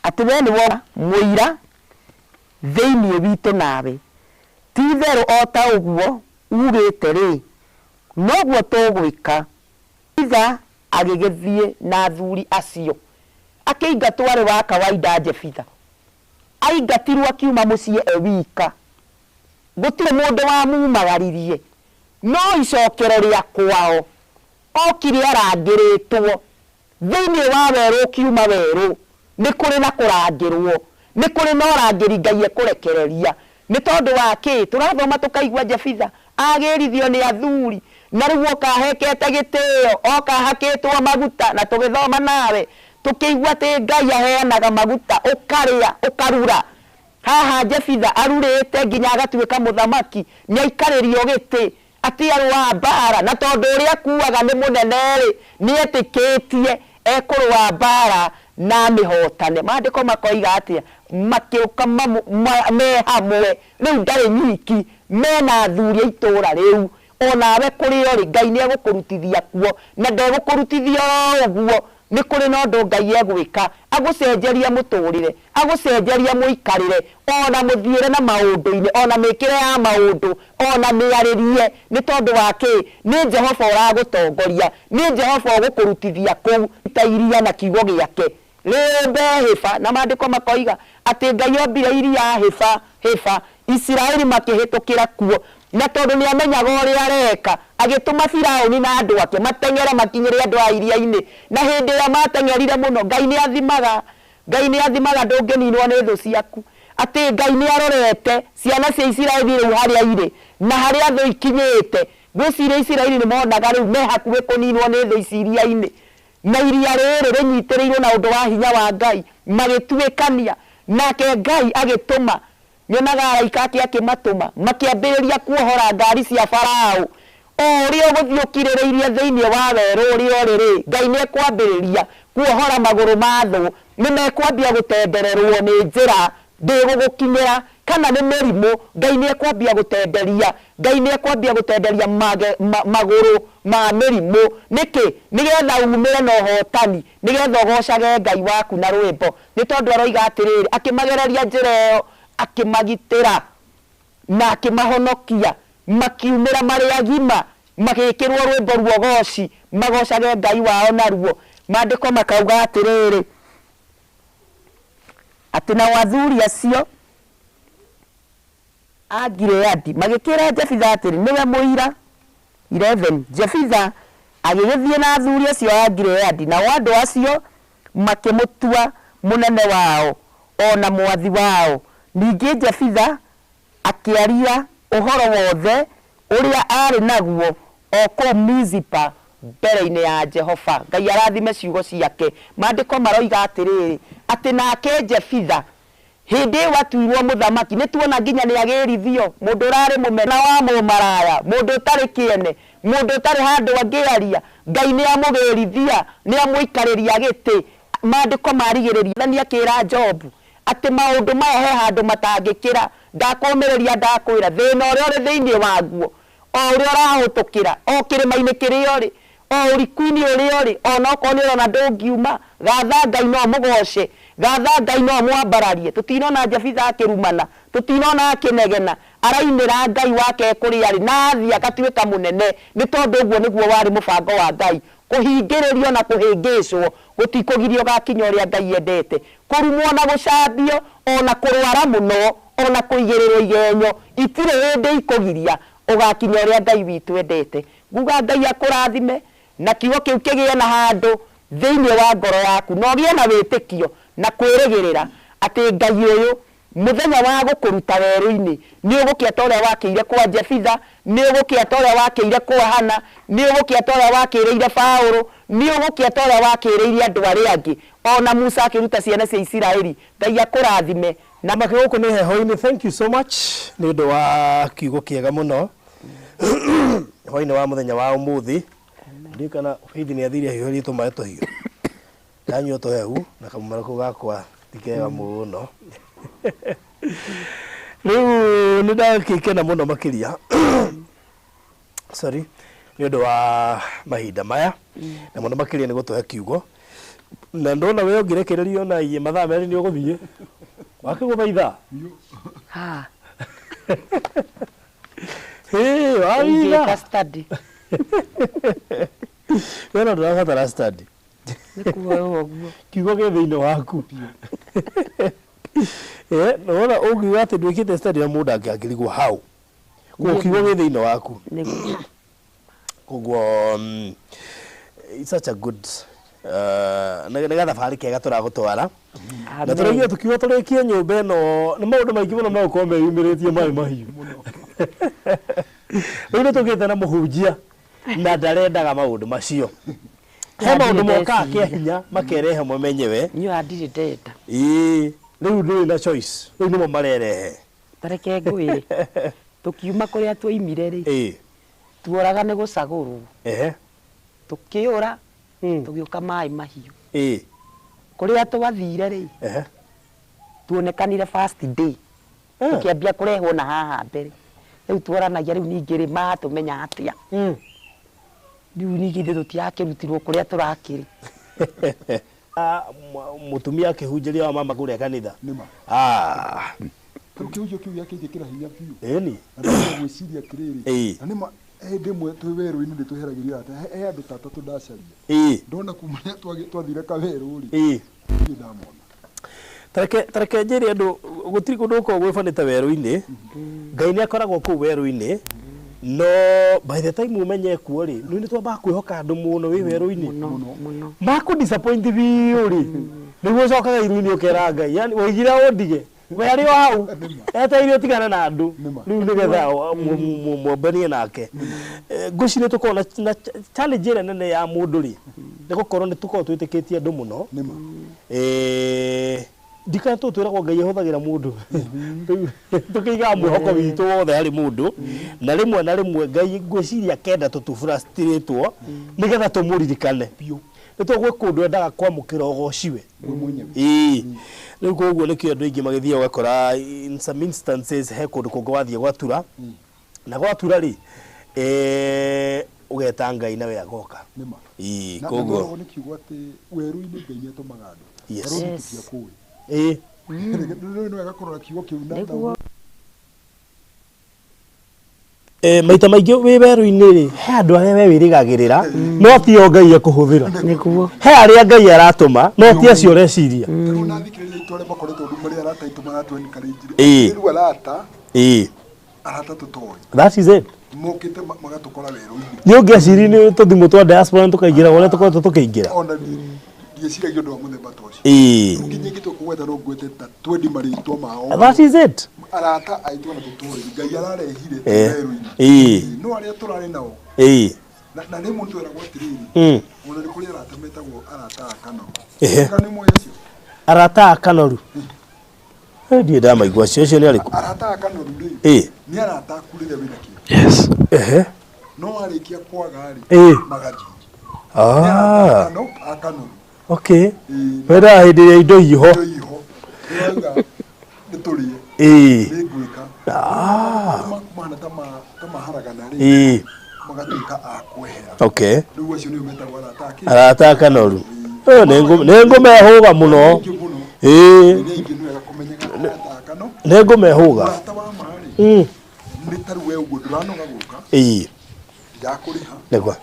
atĩ we nĩwe mũira thĩinĩ witũ nawe, ti-itherũ o ta ũguo ugĩte rĩ, noguo tũgwĩka. Jefitha agĩgĩthiĩ na athuri acio, akĩingatwo arĩ wa kawaida. Jefitha aingatirwo akiuma mũciĩ e wika, gũtirĩ mũndũ wamumagaririe, no icokero rĩa kwao okire arangĩrĩtwo thĩinĩ wa werũ. Ũkiuma werũ nĩ kũrĩ na kũrangĩrwo, nĩ kũrĩ na ũrangĩri Ngai ekũrekereria. Nĩ tondũ wa kĩ? Tũrathoma tũkaigua Jefitha agĩrithio nĩ athuri, na rĩu oka ahekete gĩtĩo, oka ahakĩtwo maguta, na tũgĩthoma nawe tũkĩigua atĩ Ngai aheanaga maguta ũkarĩa ũkarura. Haha Jefitha arurĩte nginya agatuĩka mũthamaki, nĩ aikarĩrio gĩtĩ atĩ arũa mbara, na tondũ ũrĩa akuaga nĩ mũnene-rĩ, nĩ etĩkĩtie ekũrũa mbara na amĩhotane. Maandĩko makoiga atĩa? Makĩũka me hamwe, rĩu ndarĩ nyiki, mena athuri a itũũra rĩu. Onawe kũrĩa ũrĩ, Ngai nĩ egũkũrutithia kuo, na ndegũkũrutithia oro ũguo. Nĩ kũrĩ na ũndũ Ngai egwĩka, agũcenjeria mũtũrĩre, agũcenjeria mũikarĩre, ona mũthiĩre na maũndũ-inĩ, ona mĩkĩre ya maũndũ, ona mĩarĩrie. Nĩ tondũ wa kĩ? Nĩ Jehova ũragũtongoria, nĩ Jehova ũgũkũrutithia kũu ta iria na kiugo gĩake rĩũmbe hĩba. Na maandĩko makoiga atĩ Ngai ombire iria hĩba hĩba, Isiraeli makĩhĩtũkĩra kuo. Na tondũ nĩ amenyaga ũrĩa areka, agĩtũma Firaũni na andũ ake mateng'ere makinyĩre andũ a iria-inĩ. Na hĩndĩ ĩrĩa mateng'erire mũno, Ngai nĩ athimaga, Ngai nĩ athimaga, ndũngĩninwo nĩ thũ ciaku. Atĩ Ngai nĩ arorete ciana cia Isiraeli rĩu harĩa irĩ na harĩa thũ ikinyĩte. Ngwĩciria Isiraeli nĩ monaga rĩu me hakuhĩ kũninwo nĩ thũ ici iria-inĩ. Na iria rĩrĩ rĩnyitĩrĩirwo na ũndũ wa hinya wa Ngai, magĩtuĩkania. Nake Ngai agĩtũma, nyonaga araika ake akĩmatũma, makĩambĩrĩria kuohora ngari cia Farao. O ũrĩa ũgũthiĩ ũkirĩrĩirie thĩinĩ wa werũ ũrĩa ũrĩ-rĩ, Ngai nĩekwambĩrĩria kuohora magũrũ ma thũ. Nĩmekwambia gũtendererwo nĩ njĩra ndĩgũgũkinyĩra, kana nĩ mĩrimũ. Ngai nĩekwambia gũtenderia, Ngai nĩekwambia gũtenderia magũrũ ma mĩrimũ. Nĩkĩ? Nĩgetha umĩre na ũhotani, nĩgetha ũgocage Ngai waku na rwĩmbo. Nĩ tondũ aroiga atĩrĩrĩ, akĩmagereria njĩra ĩyo, akĩmagitĩra na akĩmahonokia, makiumĩra marĩ agima, magĩkĩrwo rwĩmbo ruogoci, magocage Ngai wao naruo. Maandĩko makauga atĩrĩrĩ, atĩ nao athuri acio a Gileadi magĩkĩra Jefitha atĩrĩ, nĩwe mũira. 11 Jefitha agĩgĩthiĩ na athuri acio a Gileadi, nao andũ acio makĩmũtua mũnene wao o na mwathi wao. Ningĩ Jefitha akĩaria ũhoro wothe ũrĩa aarĩ naguo o kũu Mizipa mbere-inĩ ya Jehova. Ngai arathime ciugo ciake. Maandĩko maroiga atĩrĩrĩ, atĩ nake Jefitha hĩndĩ ĩyo atuirwo mũthamaki, nĩ tuona nginya nĩ agĩrithio, mũndũ ũrarĩ mũmena wa mũmaraya, mũndũ ũtarĩ kĩene, mũndũ ũtarĩ handũ angĩaria, Ngai nĩ amũgĩrithia, nĩ amũikarĩria gĩtĩ. Maandĩko marigĩrĩria Mwathani akĩra Jobu atĩ maũndũ maya he handũ matangĩkĩra. Ndakũmĩrĩria, ndakwĩra thĩna ũrĩa ũrĩ thĩinĩ waguo, o ũrĩa ũrahũtũkĩra, o kĩrĩma-inĩ kĩrĩa ũrĩ, o ũriku-inĩ ũrĩa ũrĩ, ona okorwo nĩ ũrona ndũngiuma, gatha Ngai no mũgoce, gatha Ngai no mwambararie. Tũtinona Jefitha akĩrumana, tũtinona akĩnegena, arainĩra Ngai wake kũrĩa arĩ, na athiĩ agatuĩka mũnene, nĩ tondũ ũguo nĩguo warĩ mũbango wa Ngai. Kũhingĩrĩrio na kũhĩngĩcwo gũtikũgiria ũgakinya ũrĩa Ngai endete. Kũrumwo na gũcambio, ona kũrwara mũno, ona kũigĩrĩrwo igenyo, itirĩ hĩndĩ ikũgiria ũgakinya ũrĩa Ngai witũ endete. Nguga Ngai akũrathime, na kiugo kĩu kĩgĩe na handũ thĩinĩ wa ngoro yaku, na ũgĩe na wĩtĩkio na kwĩrĩgĩrĩra atĩ Ngai ũyũ mũthenya wa gũkũruta werũ-inĩ nĩ ũgũkĩa ta ũrĩa wakĩire kwa Jefitha, nĩ ũgũkĩa ta ũrĩa wakĩire kwa Hana, nĩ ũgũkĩa ta ũrĩa wakĩrĩire Paũlũ, nĩ ũgũkĩa ta ũrĩa wakĩrĩire andũ arĩa angĩ, ona Musa akĩruta ciana cia Isiraeli. Ngai akũrathime. Na make gũkũ nĩ heho-inĩ. Thank you so much nĩ ũndũ wa kiugo kĩega mũno hwainĩ wa mũthenya wa ũmũthĩ. Ndiũĩ kana Faith nĩ athire ahiũhĩrie tũmaĩ tũhiũ, ndanyua tũhehu na kamũmero kau gakwa ti kega mũno. Rĩu nĩ ndagĩkena mũno makĩria, sorry, nĩ ũndũ wa mahinda maya, na mũno makĩria nĩ gũtũhe kiugo. Na ndona we ũngĩrekererio na mathaa 2 nĩ ũgũthiĩ wakĩgũtha ithaa. Ha. Hey, Ingĩka wawitha study. We no ndũrabatara study. Nĩ kuoywo ũguo. Kiugo gĩ thĩinĩ waku. Nĩwona ũngiuga atĩ ndwĩkĩte study na mũndũ angĩangĩrigwo hau. Koguo kiugo gĩ thĩinĩ waku. Nĩguo. Koguo it's such a good nĩ gathabarĩ kega tũragũtwara. Na tũraigua tukiuga tũrĩkie nyũmba ĩno, nĩ maũndũ maingĩ mũno megũkorwo meyumĩrĩtie maĩ mahiũ. Rĩu nĩ tũgĩte na mũhunjia na ndarendaga maũndũ macio. He maũndũ mokaga kĩa hinya makerehe mo menyewe. Niĩ ndirĩ ndenda. Ĩĩ, rĩu ndũrĩ na choice, rĩu nĩmo marerehe. Tareke ngwĩre, tũkiuma kũrĩa twoimire rĩ, tuoraga nĩ gũcagũrwo. Tũkĩũra, tũgĩũka maĩ mahiũ. Kũrĩa twathire rĩ, tuonekanire first day. Tũkĩambia kũrehwo na haha mbere. Rĩu tuoranagia rĩu ningĩ rĩ, matũmenya atĩa? Rĩu ningĩ ithuĩ tũtirakĩrutirwo kũrĩa tũrakĩrĩ. Ah, Mũtumia akĩhunjĩria wa mama kũrĩa kanitha. Nĩma. Ah, Rĩu kĩhunjio kĩu gĩakĩnjĩkĩra hinya biũ. Ĩni. Na ndambia gwĩciria atĩrĩrĩ, Ĩĩ. na nĩma hĩndĩ ĩmwe twĩ werũ-inĩ nĩ twĩheragĩria arata, he andũ ta atatũ ndacaria. Ndona kuma rĩrĩa twathire kawerũ rĩ, ndirĩ ndamona. Tareke njĩre andũ gũtirĩ kũndũ gũkoragwo gwĩbanĩte werũ-inĩ. Ngai nĩ akoragwo kũu werũ-inĩ, no by the time ũmenye kuo rĩ, rĩu nĩ twambaga kwĩhoka andũ mũno wĩ werũ-inĩ. Mũno mũno. Makũ disappoint biũ rĩ, nĩguo ũcokaga iru-inĩ ũkera Ngai, yani waigire ũndige, we arĩ o hau etereire ũtigane na andũ Nĩma. rĩu nĩgetha mwambanie nake. Ngwĩciria tũkoragwo na challenge ĩrĩa nene ya mũndũ rĩ, nĩ gũkorwo nĩ tũkoragwo twĩtĩkĩtie andũ mũno. Nĩma. Ndikana tũ twĩragwo Ngai ahũthagĩra mũndũ. Rĩu tũkĩigaga mwĩhoko witũ wothe harĩ mũndũ, na rĩmwe na rĩmwe Ngai ngwĩciria akenda tũtũburacitirĩtwo nĩgetha tũmũririkane. Biũ. Nĩ tondũ gwĩ kũndũ endaga kwamũkĩra ũgociwe. We mwenyewe. Ĩĩ. Rĩu koguo nĩkĩo andũ aingĩ magĩthiaga ũgakora in some instances he kũndũ kũngĩ wathiĩ gwatura, na gwatura rĩ, ũgeta Ngai nawe agoka. Nĩma. Ĩĩ, Na koguo. na nĩ kiugo atĩ werũ-inĩ Ngai nĩ atũmaga andũ. Yes. Barũthi Yes. tũtiakũĩ. Ĩĩ. Nĩ wega kũrora kiugo kĩu na Nĩguo. Maita maingĩ wĩ werũ-inĩ rĩ, he andũ arĩa we wĩrĩgagĩrĩra no ti o Ngai ekũhũthĩra. Nĩguo. He arĩa Ngai aratũma no ti acio ũreciria. Rĩu na thikĩrĩria aitũ arĩa makoretwo rĩu marĩ arata aitũ maratũ encourage. Ĩĩ. Rĩu arata, arata tũtoĩ. That is it. Mokĩte magatũkora werũ-inĩ. Nĩ ũngĩeciria nĩ tũthimũ twa diaspora tũkaingĩra ũrĩa tũkoretwo tũkĩingĩra. Ona ndieciragia ũndũ wa mũthemba ta ũcio. Rĩu nginya ingĩtua kũgweta no ngwete ta twendi marĩtwa mao. That is it. Arata aitũ ona tũtũĩ Ngai ararehire werũ-inĩ. No arĩa tũrarĩ nao. Na rĩmwe twĩragwo atĩrĩrĩ, ona nĩ kũrĩ arata metagwo arata a Kanoru. Kana nĩ mũĩ acio? Arata a Kanoru. Ndirĩ ndamaigua acio, acio nĩ arĩkũ? Arata a Kanoru rĩ, nĩ arata aku rĩrĩa wĩna kĩndũ. Yes. Ehe. No warĩkia kwaga rĩ, magathiĩ. Nĩ arata a Kanoru. Okay. Wendaga hĩndĩ ĩrĩa indo iho. Indo iho. Nĩwauga nĩ tũrĩe. Nĩ ngwĩka. Mahana ta maharagana rĩ, magatuĩka a kwehera. Okay. Rĩu acio nĩo metagwo arata a kĩ? Arata a Kanoru. Nĩ ngũmehũga mũno. Aingĩ mũno. Nĩ aingĩ, nĩ wega kũmenyaga arata a Kano. Nĩ ngũmehũga. Mũrata wa ma rĩ, nĩ ta rĩu we ũguo ndũranoga gũka. Ndirakũrĩha. Nĩguo.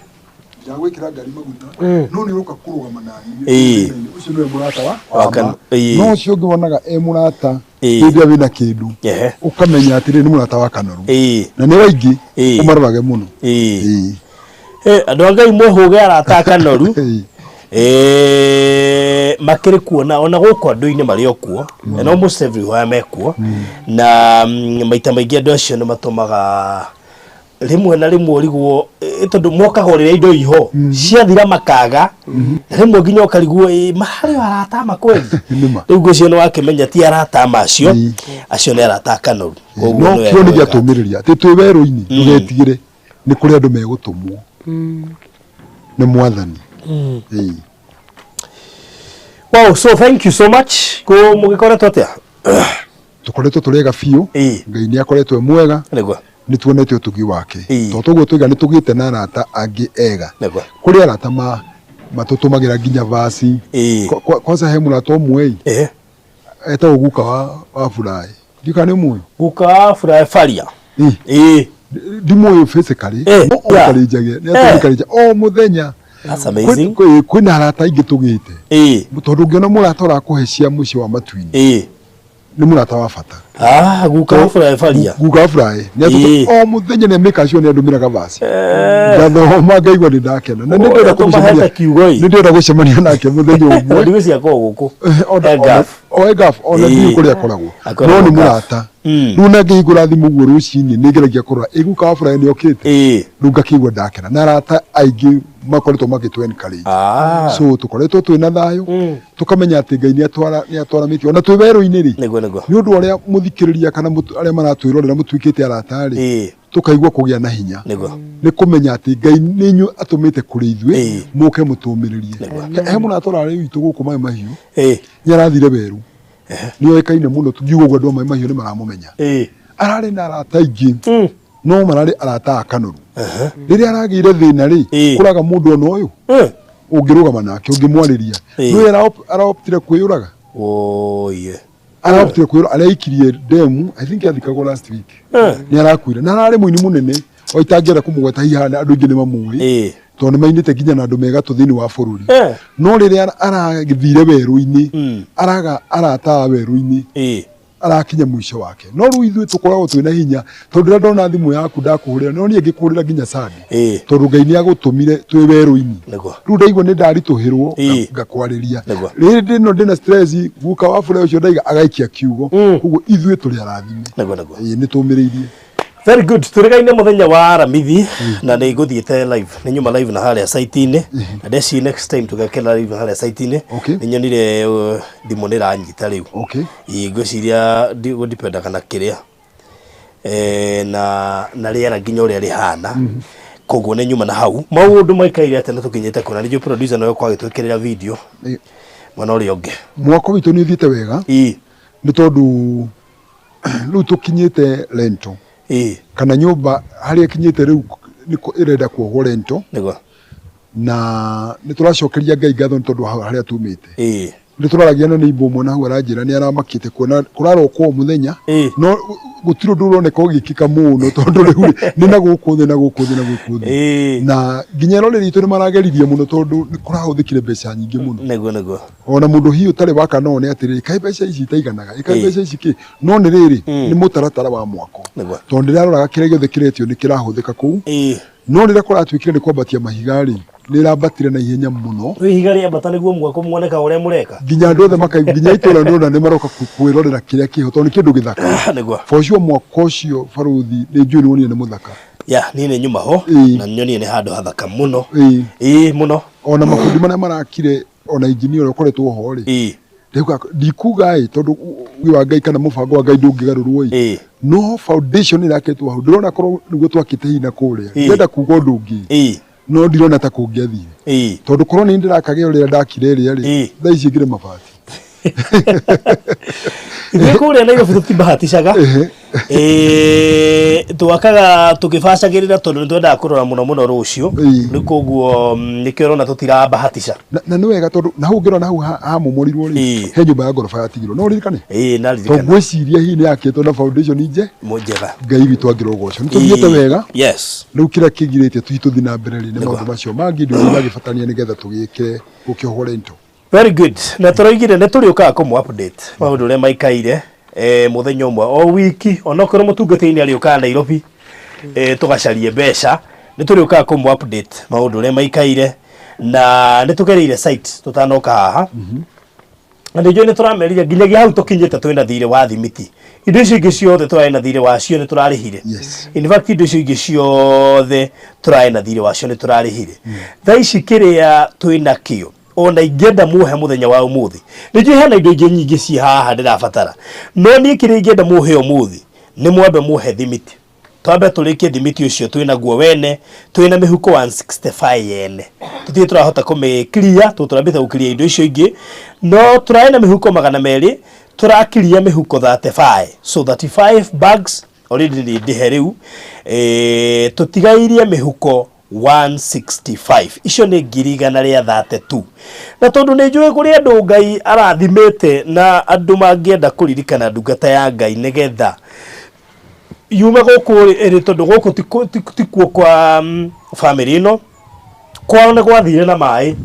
Ndiragwĩkĩra ngari maguta. No nĩ ũroka kũrũgama na niĩ. Ũcio nĩwe mũrata wa Wa ma. Kano. No ũcio ũngĩ wonaga e mũrata hĩndĩ ĩrĩa wĩna kĩndũ, ũkamenya atĩrĩrĩ nĩ mũrata wa Kanoru. Na nĩ waingĩ, ũmarorage mũno. Andũ a Ngai mwĩhũge arata a Kanoru. Makĩrĩ kuo na ona gũkũ andũ-inĩ marĩ o kuo, and almost everywhere mekuo. Na maita maingĩ andũ acio nĩ matũmaga rĩmwe na rĩmwe ũrigwo, tondũ mokaga o rĩrĩa indo iho ciathira makaga, na rĩmwe nginya ũkarigwo, marĩ o arata ma kweli? Rĩu ngwĩciria nĩ wakĩmenya ti arata ma acio, acio nĩ arata a Kanoru. Koguo No nĩ wega kĩo nĩ gwĩka. gĩatũmĩrĩria atĩ twĩ werũ-inĩ ndũgetigĩre, nĩ kũrĩ andũ megũtũmwo nĩ mwathani. Wow, so thank you so much. Ko mũgĩkoretwo atĩa? Tũkoretwo tũrĩ ega biũ. Ngai nĩ akoretwo e mwega. Nĩguo. Nĩ tuonete ũtugi wake. Tondũ toguo tũiga nĩ tũgĩte na arata angĩ ega. Nĩguo. Kũrĩ arata matũtũmagĩra nginya vaci. Kwanza he mũrata ũmwe ĩ, etagwo guka wa Furaĩ. Ndiũĩ kana nĩ ũmũĩ? Guka wa Furaĩ Faria. Ndimũĩ physically, no encourage-age, nĩ atũ-encourage o mũthenya. That's amazing. Kwĩna arata aingĩ tũgĩte. Tondũ ũngĩona mũrata ũrakũhe cia mũciĩ wa matu-inĩ, nĩ mũrata wa bata. Guka wa Furaĩ Faria. Guka wa Furaĩ. Nĩ atũ o mũthenya nĩ amĩka sure nĩ andũmĩraga vaci. Ngathoma ngaigua nĩ ndakena. Na nĩ ndĩrenda kũmũcemania. Nĩ ndĩrenda gũcemania nake mũthenya ũmwe. Ndigwĩciria akoragwo gũkũ. Engaf. O Engaf, ona ndiũĩ kũrĩa akoragwo. Akoragwo No nĩ Engaf. mũrata. Rĩu na ngĩhingũra thimũ ũguo rũcinĩ nĩ ngeragia kũrora ĩ guka wa Furaĩ nĩ okĩte. Rĩu ngakĩigua ndakena. Na arata aingĩ makoretwo magĩtũ encourage. So tũkoretwo twĩna thayũ, tũkamenya atĩ Ngai nĩ atwaramĩtie ona twĩ werũ-inĩ rĩ. Nĩguo, nĩguo. Nĩ ũndũ ũrĩa mũthikĩrĩria kana arĩa maratwĩrorera mũtuĩkĩte arata rĩ, tũkaigua kũgĩa na hinya. Nĩguo. Nĩ kũmenya atĩ Ngai nĩ inyuĩ atũmĩte kũrĩ ithuĩ, mũke mũtũmĩrĩrie. He mũrata ũrarĩ witũ gũkũ Maĩ Mahiũ, nĩ arathire werũ. Nĩ oĩkaine mũno, tũngiuga ũguo andũ a Maĩ Mahiũ nĩ maramũmenya. Ararĩ na arata aingĩ, no mararĩ arata a Kanoru. Rĩrĩa aragĩire thĩna rĩ, kũraga mũndũ ona ũyũ. Ũngĩrũgama nake, ũngĩmwarĩria. Nĩũĩ araoptire kwĩyũraga? Oye. Araoptire kwĩyũraga, areikirie ndemu, I think athikagwo last week. Nĩ arakuire. Na ararĩ mũini mũnene, o itangĩenda kũmũgweta hihi haha andũ aingĩ nĩ mamũĩ. Tondũ nĩ mainĩte nginya na andũ me gatũ thĩinĩ wa bũrũri. No rĩrĩa aragĩthire werũ-inĩ, araga arata a werũ-inĩ. Arakinya mũico wake. No rĩu ithuĩ tũkoragwo twĩna hinya tondũ rĩrĩa ndona thimũ yaku ndakũhũrĩra no niĩ ngĩkũhũrĩra nginya Sunday tondũ Ngai nĩ agũtũmire twĩ werũ-inĩ. Rĩu ndaigua nĩ ndaritũhĩrwo ngakwarĩria. Rĩrĩ ĩno ndĩna stress guka wa bũrũri ũcio ndaiga agaikia kiugo. Koguo ithuĩ tũrĩ arathime. Ĩĩ nĩ tũmĩrĩirie. Very good. Tũrĩgaine mũthenya wa Aramithi na nĩ ngũthiĩte live. Nĩ nyuma live na harĩa site-inĩ. Na ndeci next time tũgekĩra live harĩa site-inĩ. Nĩ nyonire thimũ nĩ ĩranyita rĩu. Ĩĩ ngwĩciria gũdipendaga na kĩrĩa na na rĩera nginya ũrĩa rĩhana. Koguo nĩ nyuma na hau. Maũndũ maikaire atĩa na tũkinyĩte kũ? Na nĩ njũĩ producer nowe ũkwagĩtwĩkĩrĩra video mwena ũrĩa ũngĩ. Mwako witũ nĩ ũthiĩte wega. Nĩ tondũ rĩu tũkinyĩte rento kana nyũmba harĩa ĩkinyĩte rĩu nĩko ĩrenda kuohwo rento. Na nĩ tũracokeria Ngai ngatho nĩ tondũ wa harĩa tumĩte. Nĩ tũraragia na neighbor ũmwe na hau aranjĩra nĩ aramakĩte kuona kũrarokwo o mũthenya no gũtirĩ ũndũ ũroneka ũgĩkĩka mũno tondũ rĩu nĩ na gũkũ thĩ na gũkũ thĩ na gũkũ thĩ. Na nginya eroreri aitũ nĩ marageririe mũno tondũ nĩ kũrahũthĩkire mbeca nyingĩ mũno. Nĩguo nĩguo. Ona mũndũ hihi ũtarĩ waka no one atĩrĩrĩ, kaĩ mbeca ici itaiganaga, ĩ kaĩ mbeca ici kĩ, no nĩ rĩrĩ, nĩ mũtaratara wa mwako. Tondũ ndĩraroraga kĩrĩa gĩothe kĩretio nĩ kĩrahũthĩka kũu, no rĩrĩa kũratuĩkire nĩ kwambatia mahiga rĩ, nĩ ĩrambatire na ihenya mũno. Rĩu ihiga rĩambata nĩguo mwako muonekaga ũrĩa mũreka? Nginya andũ othe maka, nginya itũra nĩ ũrona nĩ maroka kwĩrorera kĩrĩa kĩho tondũ nĩ kĩndũ gĩthaka. For sure mwako ũcio barũthi nĩ njũĩ nĩ wonire nĩ mũthaka. Yeah, niĩ nĩ nyuma ho na nyonire nĩ handũ hathaka mũno. Ĩĩ mũno. Ona mabundi marĩa marakire ona injinia ũrĩa ũkoretwo ho rĩ, ndauga ndikuga ĩ tondũ ũgĩ wa Ngai kana mũbango wa Ngai ndũngĩgarũrwo ĩ, no foundation ĩrakĩtwo hau ndĩrona korwo nĩguo twakĩte hihi na kũrĩa, ndĩrenda kuga ũndũ ũngĩ no ndirona ta kũngĩathire tondũ korwo nĩ ndĩrakaga ũrĩa ndakire ĩrĩa rĩ, thaa ici ngĩrĩ mabati. Ithuĩ kũrĩa Nairobi tũtibahaticaga. Eh, twakaga tũkĩbacagĩrĩra tondũ nĩ twendaga kũrora mũno mũno rũciũ. Rĩu koguo nĩkĩo ũrona tũtirabahatica. Na nĩ wega tondũ na hau ũngĩrora hau hamomorirwo rĩ, he nyũmba ya ngoroba yatigirwo. No ũririkane? Ĩĩ naririkana. Tondũ ngwĩciria hihi nĩ yakĩtwo na foundation nje. Njega. Ngai witũ angĩrogocwo. Nĩ tũthiĩte wega. Yes. Rĩu kĩrĩa kĩgirĩtie tuhi tũthiĩ na mbere rĩ, nĩ maũndũ macio mangĩ indo iria iragĩbatarania nĩgetha tũgĩke gũkĩohwo rental. Very good. Na tũroigire nĩ tũrĩũkaga kũmũ update maũndũ ũrĩa maikaire mũthenya ũmwe o wiki onokorwo mũtungatĩri nĩ arĩũkaga Nairobi tũgacarie mbeca nĩ tũrĩũkaga kũmũ update maũndũ ũrĩa maikaire na nĩ tũgereire site tũtanoka haha na nĩ njũĩ nĩ tũramerire nginyagia hau tũkinyĩte twĩna thirĩ wa thimiti indo icio ingĩ ciothe tũrarĩ na thirĩ wacio nĩ tũrarĩhire. In fact indo icio ingĩ ciothe tũrarĩ na thirĩ wacio nĩ tũrarĩhire. Thaa ici kĩrĩa twĩnakĩo ona ingĩenda muohe mũthenya wa ũmũthĩ nĩ njũĩ hena indo ingĩ nyingĩ ciĩ haha ndĩrabatara no niĩ kĩrĩa ingĩenda muohe ũmũthĩ nĩ mwambe muohe thimiti twambe tũrĩkie thimiti ũcio twĩ naguo wene twĩ na mĩhuko 165 yene tũtirĩ tũrahota kũmĩ clear tondũ tũrambĩte gũkiria indo icio ingĩ no tũrarĩ na mĩhuko 200 tũrakiria mĩhuko 35 so 35 bags already nĩ ndĩhe rĩu tũtigairie mĩhuko 165 icio nĩ 132,000 na tondũ nĩ njũĩ kũrĩ andũ Ngai arathimĩte na andũ mangĩenda kũririkana ndungata ya Ngai nĩgetha yume gũkũ ĩrĩ tondũ gũkũ tikuo kwa bamĩrĩ ĩno kwao nĩ gwathire na maĩ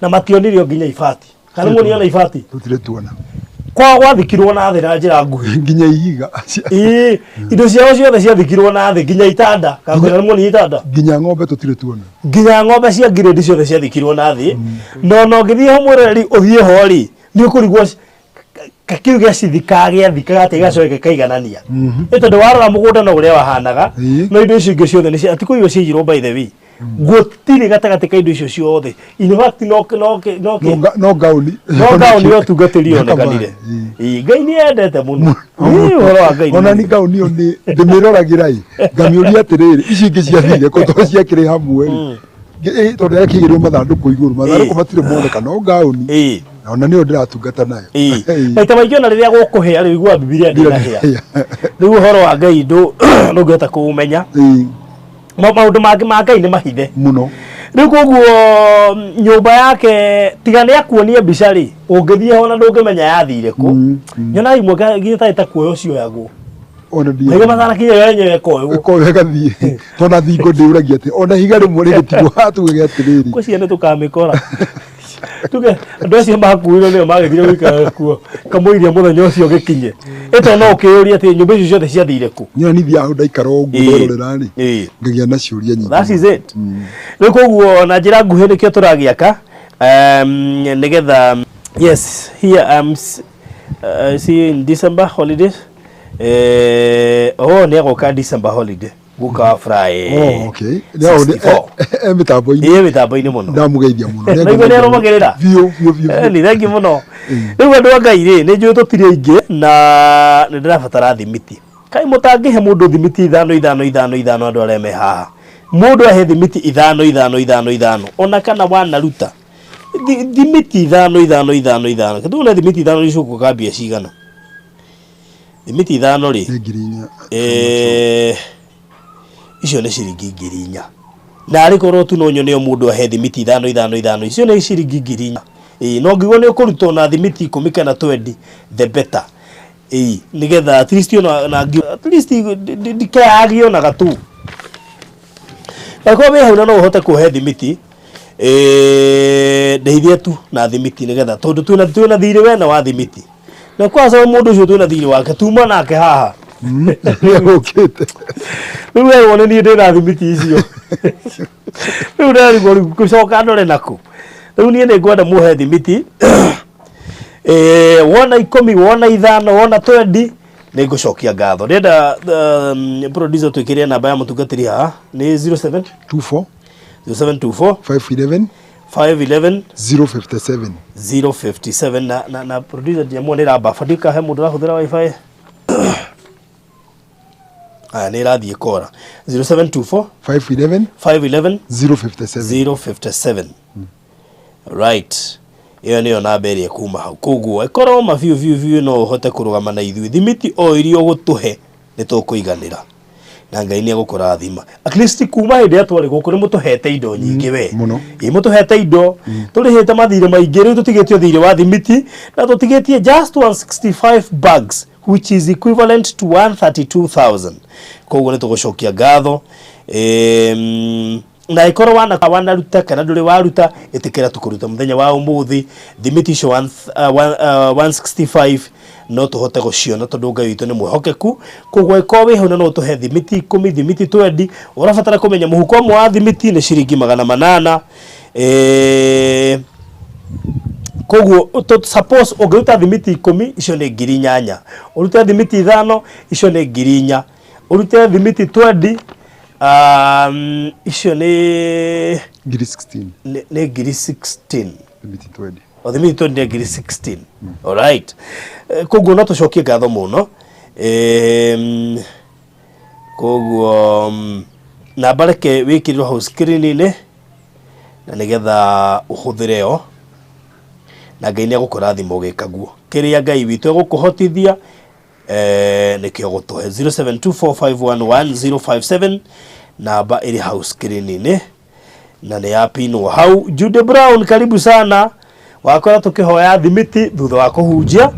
na mationire o nginya ibati Kana muoni ona ibati? Tutire tuona. Kwao gwathikirwo na thĩ na njĩra nguhĩ. Nginya ihiga. Ĩĩ, indo ciao ciothe ciathikirwo na thĩ nginya itanda. Kana kwĩna muoni itanda? Nginya ng'ombe tutire tuona. Nginya ng'ombe cia ngirĩndi ciothe ciathikirwo na thĩ. Na ona ũngĩthiĩ ho mwĩroreri ũthiĩ ho rĩ, nĩ ũkũrigwo kĩu gĩacithika gĩathikaga atĩa gĩgacoka gĩkaiganania. Nĩ tondũ warora mũgũnda no ũrĩa wahanaga, no indo icio ingĩ ciothe nĩ ti kũiywo ciaiyirwo by the way. Gũtirĩ gatagatĩ ka indo icio ciothe. In fact no no no No no gauni. No gauni yo tungatĩri yonekanire. Ĩĩ, Ngai nĩ endete mũno. Ĩĩ, ũhoro wa Ngai. Ona ni gauni ĩyo nĩ ndĩmĩroragĩra ĩ ngamĩũria atĩrĩrĩ ici ingĩ ciathire kũ tondũ ciakĩrĩ hamwe rĩ. Tondũ yakĩigĩrwo mathandũkũ igũrũ mathandũkũ matirĩ moneka no gauni ona nĩyo ndĩratungata nayo. Maita maingĩ ona rĩrĩa gũkũhĩa rĩ ũiguaga Bibilia ndĩnahĩa. Rĩu ũhoro wa Ngai ndũngĩhota kũũmenya. Maũndũ mangĩ ma Ngai nĩ mahithe. Mũno. Rĩu koguo nyũmba yake tiga nĩ akuonie mbica rĩ, ũngĩthiĩ ho na ndũngĩmenya yathire kũ. Nyonaga imwe nginya tarĩ ta kuoya cioyagwo. Ona Mahiga ndiĩ matanakinya yo yenyewe ĩkoywo. ĩkoyo ĩgathiĩ tona thingo ndĩũragia atĩ ona ihiga rĩmwe rĩgĩtigwo haha tugege atĩrĩrĩ. Ngwĩciria nĩ tũkamĩkora. Tuge andũ acio makuirwo nĩo magĩthire gũikara kuo kamũiria mũthenya ũcio ũgĩkinye. Ĩto no ũkĩyũrie atĩ nyũmba icio ciothe ciathire kũ. Nyona niĩ thiaga hau ndaikara ũguo nderorera rĩ, ngagĩa na ciũria nyingĩ. That is it. Rĩu koguo na njĩra nguhĩ nĩkĩo tũragĩaka nĩgetha yes here I'm see you in December holidays. Oh nĩ agoka December holiday guka wa Fry. Oh, okay. Nĩ aho 64. e mĩtambo-inĩ. Ĩĩ mĩtambo-inĩ mũno. Ndamũgeithia mũno. Naigua nĩ arũmagĩrĩra. Biũ biũ biũ. Eh, Nĩ thengi mũno. Rĩu andũ a Ngai rĩ, nĩ njũĩ tũtirĩ aingĩ na nĩ ndĩrabatara thimiti. Kaĩ mũtangĩhe mũndũ thimiti ithano ithano ithano ithano andũ arĩa me haha. Mũndũ ahe thimiti ithano ithano ithano ithano ona kana wanaruta. Thimiti ithano ithano ithano ithano. Kĩtuone thimiti ithano icũkũka mbia cigana. Thimiti ithano rĩ, Nĩ 4,000. Icio nĩ ciringi 4,000. Na arĩ korwo tu no nyone o mũndũ ahe thimiti ithano ithano ithano, icio nĩ ciringi 4,000. Ĩĩ, no ngĩigua nĩ ũkũruta ona thimiti 10 kana 20, the better. Ĩĩ, nĩgetha at least ona na at least ndikeyagio ona gatu. Angĩkorwo wĩ hau na no ũhote kũhe thimiti, ndeithia tu na thimiti nĩgetha tondũ twĩna thirĩ wena wa thimiti. Na kwanza mũndũ ũcio twĩna thirĩ wake tuma nake haha. Nĩegũkĩte. Rĩu we wone niĩ ndĩna thimiti icio. Rĩu nderigwo rĩu ngũcoka ndore nakũ. Rĩu niĩ nĩ ngwenda mũhe thimiti. Wona 10, wona 5, wona 20, nĩ ngũcokia ngatho. Ndĩrenda producer twĩkĩre namba ya mũtungatĩri haha nĩ 07 24 0724 511 511 057. 057 na producer ndiamua nĩ ĩrababa ndika he mũndũ ũrahũthĩra wifi. Aya nĩ ĩrathiĩ kora 0724 511 511 057. 057. Right, ĩyo nĩyo namba ĩrĩa ĩkuma hau. Koguo ĩkorwo ma biũ biũ biũ no ũhote kũrũgama na ithuĩ, thimiti o iria ũgũtũhe nĩ tũkũiganĩra na Ngai nĩ egũkũrathima. At least kuma hĩndĩ ĩrĩa twarĩ gũkũ nĩ mũtũhete indo nyingĩ we. Mũno. Ĩ mũtũhete indo, tũrĩhĩte mathirĩ maingĩ, rĩu tũtigĩtie thirĩ wa thimiti na tũtigĩtie just 165 bags which is equivalent to 132,000. Koguo nĩ tũgũcokia ngatho. Na ĩkorwo wanaruta kana ndũrĩ waruta, ĩtĩkĩra tũkũruta mũthenya wa ũmũthĩ thimiti icio 165 no tũhote gũciona tondũ Ngai witũ nĩ mwĩhokeku. Koguo ĩkorwo wĩ hau na no ũtũhe thimiti 10, thimiti 20, ũrabatara kũmenya mũhuko ũmwe wa thimiti nĩ ciringi 800. Koguo suppose ũngĩruta thimiti 10, icio nĩ 8,000. Ũrute thimiti 5, icio nĩ 4,000. Ũrute thimiti 20, icio nĩ 16,000. Nĩ 16,000. Thimiti 20. O thimiti 20 nĩ 16,000. Alright. Koguo no tũcokie ngatho mũno. Koguo namba reke wĩkĩrĩrwo hau screen-inĩ na nĩgetha ũhũthĩre yo na Ngai nĩ egũkũrathima ũgĩka guo. Kĩrĩa Ngai witũ egũkũhotithia nĩkĩo gũtũhe 0724511057 namba ĩrĩ hau screen-inĩ na nĩ yapinwo hau. Jude Brown, karibu sana. Wakora tũkĩhoya thimiti thutha wa kũhunjia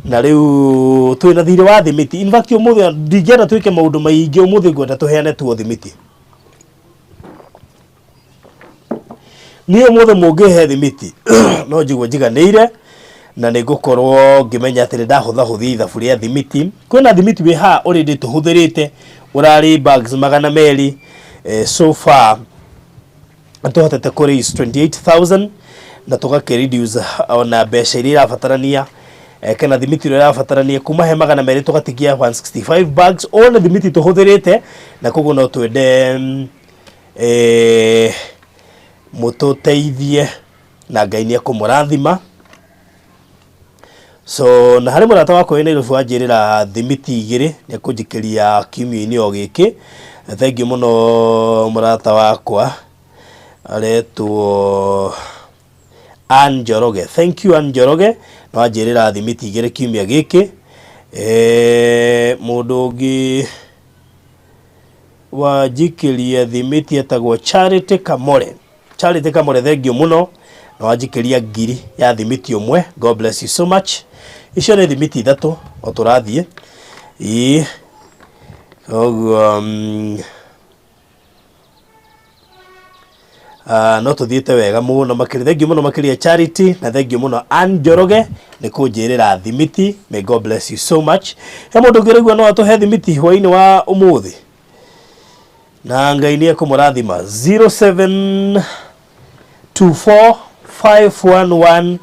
na rĩu twĩna thirĩ wa thimiti. In fact ũmũthĩ ndingĩenda twĩke maũndũ maingĩ, ũmũthĩ ngwenda tũheane tuo thimiti. Niĩ ũmũthĩ mũngĩhe thimiti no njigue njiganĩire na nĩ ngũkorwo ngĩmenya atĩ nĩ ndahũthahũthia ithabu rĩa thimiti. Kwĩna thimiti wĩ haha already tũhũthĩrĩte ũrarĩ bags 200, so far tũhotete kũ raise 28,000 na tũgakĩ reduce ona mbeca iria irabatarania, kana thimiti ĩrĩa ĩrabatarania kuma he 200 tũgatigia 165 bags. One thimiti tũhũthĩrĩte na koguo no twende mũtũteithie na Ngai nĩ ekũmũrathima. So na harĩ mũrata wakwa wĩ Nairobi wanjĩrĩra thimiti 2 nĩ ekũnjikĩria kiumia-inĩ o gĩkĩ. Thengiũ mũno mũrata wakwa aretwo Ann Njoroge. Thank you Ann Njoroge, nĩ wanjĩrĩra thimiti 2 kiumia gĩkĩ. Mũndũ ũngĩ wanjikĩria thimiti etagwo Charity Kamore. Charity Kamore thengiũ mũno na wanjikĩria ngiri ya thimiti ũmwe. God bless you so much. Icio nĩ thimiti ithatũ o tũrathiĩ. Ĩĩ. Koguo no tũthiĩte wega mũno makĩria. Thengiũ mũno makĩria Charity na thengiũ mũno Ann Njoroge nĩ kũnjĩrĩra thimiti. May God bless you so much. He mũndũ ũngĩ ũraigua no atũhe thimiti hwainĩ wa ũmũthĩ? Na Ngai nĩ ekũmũrathima. 0724 511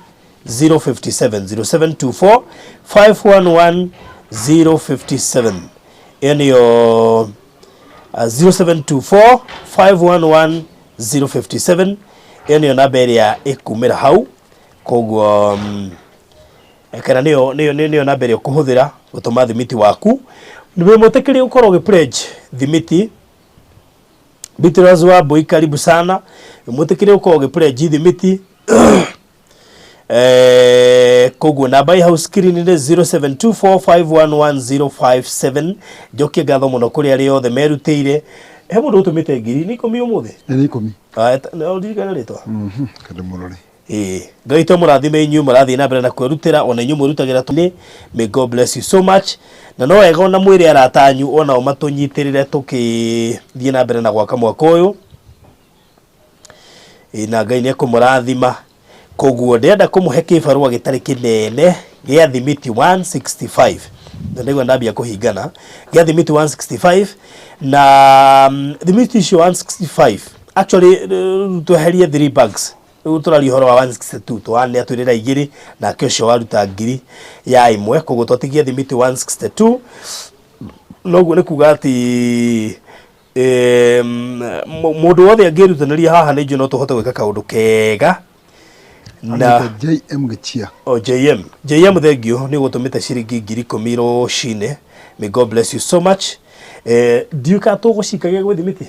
057, 0724 511 057, ĩyo nĩyo 0724 511 057, ĩyo nĩyo namba ĩrĩa ĩkumĩra hau. Koguo kana nĩyo nĩyo nĩyo namba ĩrĩa ũkũhũthĩra gũtũma thimiti waku. Wĩ mwĩtĩkĩrie gũkorwo ũgĩ pledge thimiti. Beatrice wa Mbui, karibu sana. Wĩ mwĩtĩkĩrie gũkorwo ũgĩ pledge thimiti. Koguo namba ĩ hau screen nĩ 0724511057. Njokie ngatho mũno kũrĩ arĩa othe merutĩire. He mũndũ ũtũmĩte ngiri nĩ 10 ũmũthĩ? Nĩ 10. Ah, ũririkane rĩtwa. Kende mũrore. Ĩĩ, Ngai to mũrathime inyuĩ mũrathiĩ na mbere na kwĩrutĩra, ona inyuĩ mwĩrutagĩra tũ may God bless you so much. Na no wega ona mwĩre arata anyu onao matũnyitĩrĩre tũkĩthiĩ na mbere na gwaka mwaka ũyũ. Ĩĩ, na Ngai nĩ ekũmũrathima. Koguo ndĩrenda kũmũhe kĩbarũa gĩtarĩ kĩnene gĩa thimiti 165, na ndaigua ndambia kũhingana gĩa thimiti 165, na thimiti icio 165, actually tweherie 3 bags. Rĩu tũraria ũhoro wa 162. Tũwane atwĩrĩra igĩrĩ, nake ũcio waruta ngiri ya ĩmwe, koguo twatigia thimiti 162. Noguo nĩ kuga atĩ mũndũ wothe angĩrutanĩria haha, nĩ njũĩ no tũhote gwĩka kaũndũ kega na Anaitwa JM Gĩchia. O JM, JM, thank you nĩ gũtũmĩte ciringi 10,000 rũcinĩ. May God bless you so much. Ndiũĩ kana tũgũcikagia gwĩ thimiti.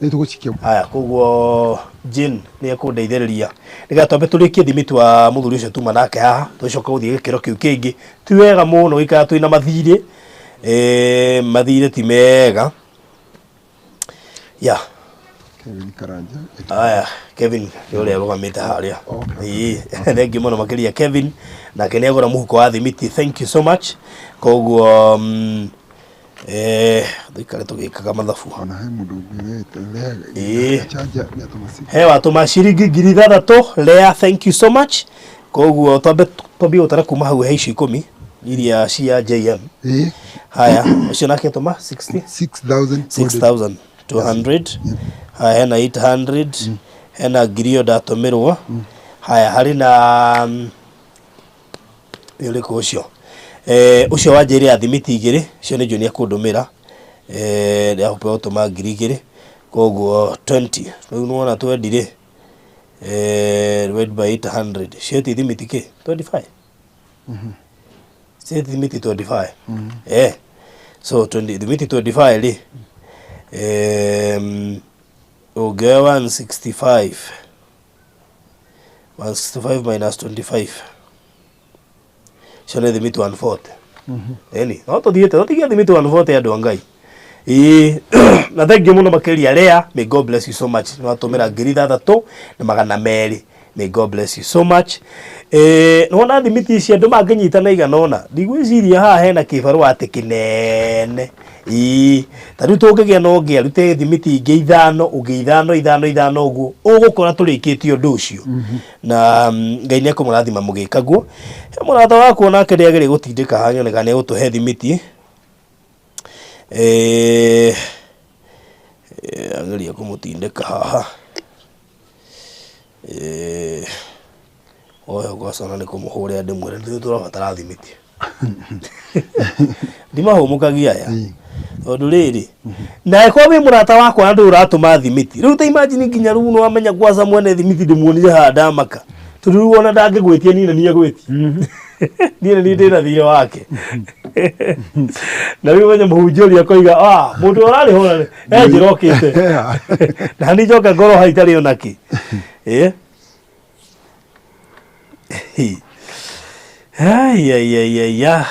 Nĩ tũgũcikia. Haya, koguo Jane nĩ ekũndeithĩrĩria nĩgetha twambe tũrĩkie thimiti wa mũthuri ũcio tuma nake haha, tũcoke gũthiĩ gĩkĩro kĩu kĩngĩ. Ti wega mũno gũikara twĩna mathirĩ. Mathirĩ ti mega ya. Kevin Karanja. Aya, Kevin nĩ ũrĩa ũrũgamĩte harĩa. Ĩĩ, thank you mũno makĩria Kevin, nake nĩ agũra mũhuko wa thimiti. Thank you so much. Koguo tũikare tũgĩkaga mathabu. Ona he mũndũ ũngĩ Ĩĩ. Chanja nĩ atũma He watũma ciringi 6,000. Lea, thank you so much. Koguo twambe twambie gũtara kuma hau he icio 10 iria cia JM. Haya, ũcio nake atũma 60 6200. 6200. Haya, hena 800, hena ngiri ĩyo ndatũmĩrwo. Haya, harĩ na nĩ ũrĩkũ ũcio? Ũcio wanjĩrĩra thimiti igĩrĩ, ũcio nĩ njũĩ nĩ ekũndũmĩra. Ndĩrahũpa gũtũma 2,000, koguo 20. Rĩu nĩwona 20 rĩ, divide by 800, cieti thimiti kĩ 25, cieti thimiti 25. So 20, thimiti 25 rĩ, ũngĩoya 165, 165 minus 25, icio nĩ thimiti 140. Ĩni no tũthiĩte tũtigie thimiti 140, andũ a Ngai. Ĩĩ, na thank you mũno makĩria Lea. May God bless you so much. Nĩ watũmĩra 6,200. May God bless you so much. Nĩwona thimiti ici andũ mangĩnyitana igana ũna, ndigwĩciria haha hena kĩbarũa atĩ kĩnene. Ĩĩ, ta rĩu tũngĩgĩa na ũngĩ arute thimiti ingĩ ithano, ũngĩ ithano, ithano, ithano, ũguo ũgũkora tũrĩkĩtie ũndũ ũcio. Na Ngai nĩ ekũmũrathima mũgĩka guo. He mũrata wakwa nake ndĩagĩrĩire gũtindĩka haha nyone kana nĩ egũtũhe thimiti. Ageria kũmũtindĩka haha. Oyo gwacana nĩ kũmũhũrĩra ndĩmwĩre nĩ tũrabatara thimiti. Ndimahũmũkagia aya tondũ rĩrĩ, na angĩkorwo wĩ mũrata wakwa na ndũrĩ ũratũma thimiti rĩu, ta imagine nginya rĩu nĩwamenya kwaca mwene thimiti ndĩmuonire haha ndamaka, tondũ rĩu ona ndangĩgwĩtia niĩ na niĩ agwĩtia niĩ na niĩ ndĩna thirĩ wake. Na rĩu menye mũhunjia ũrĩa akoiga, "Ah, mũndũ ũrarĩhũra he njĩra okĩte na niĩ njoke ngorwo hau itarĩ ona kĩ." Ai, ai, ai, ai, ah.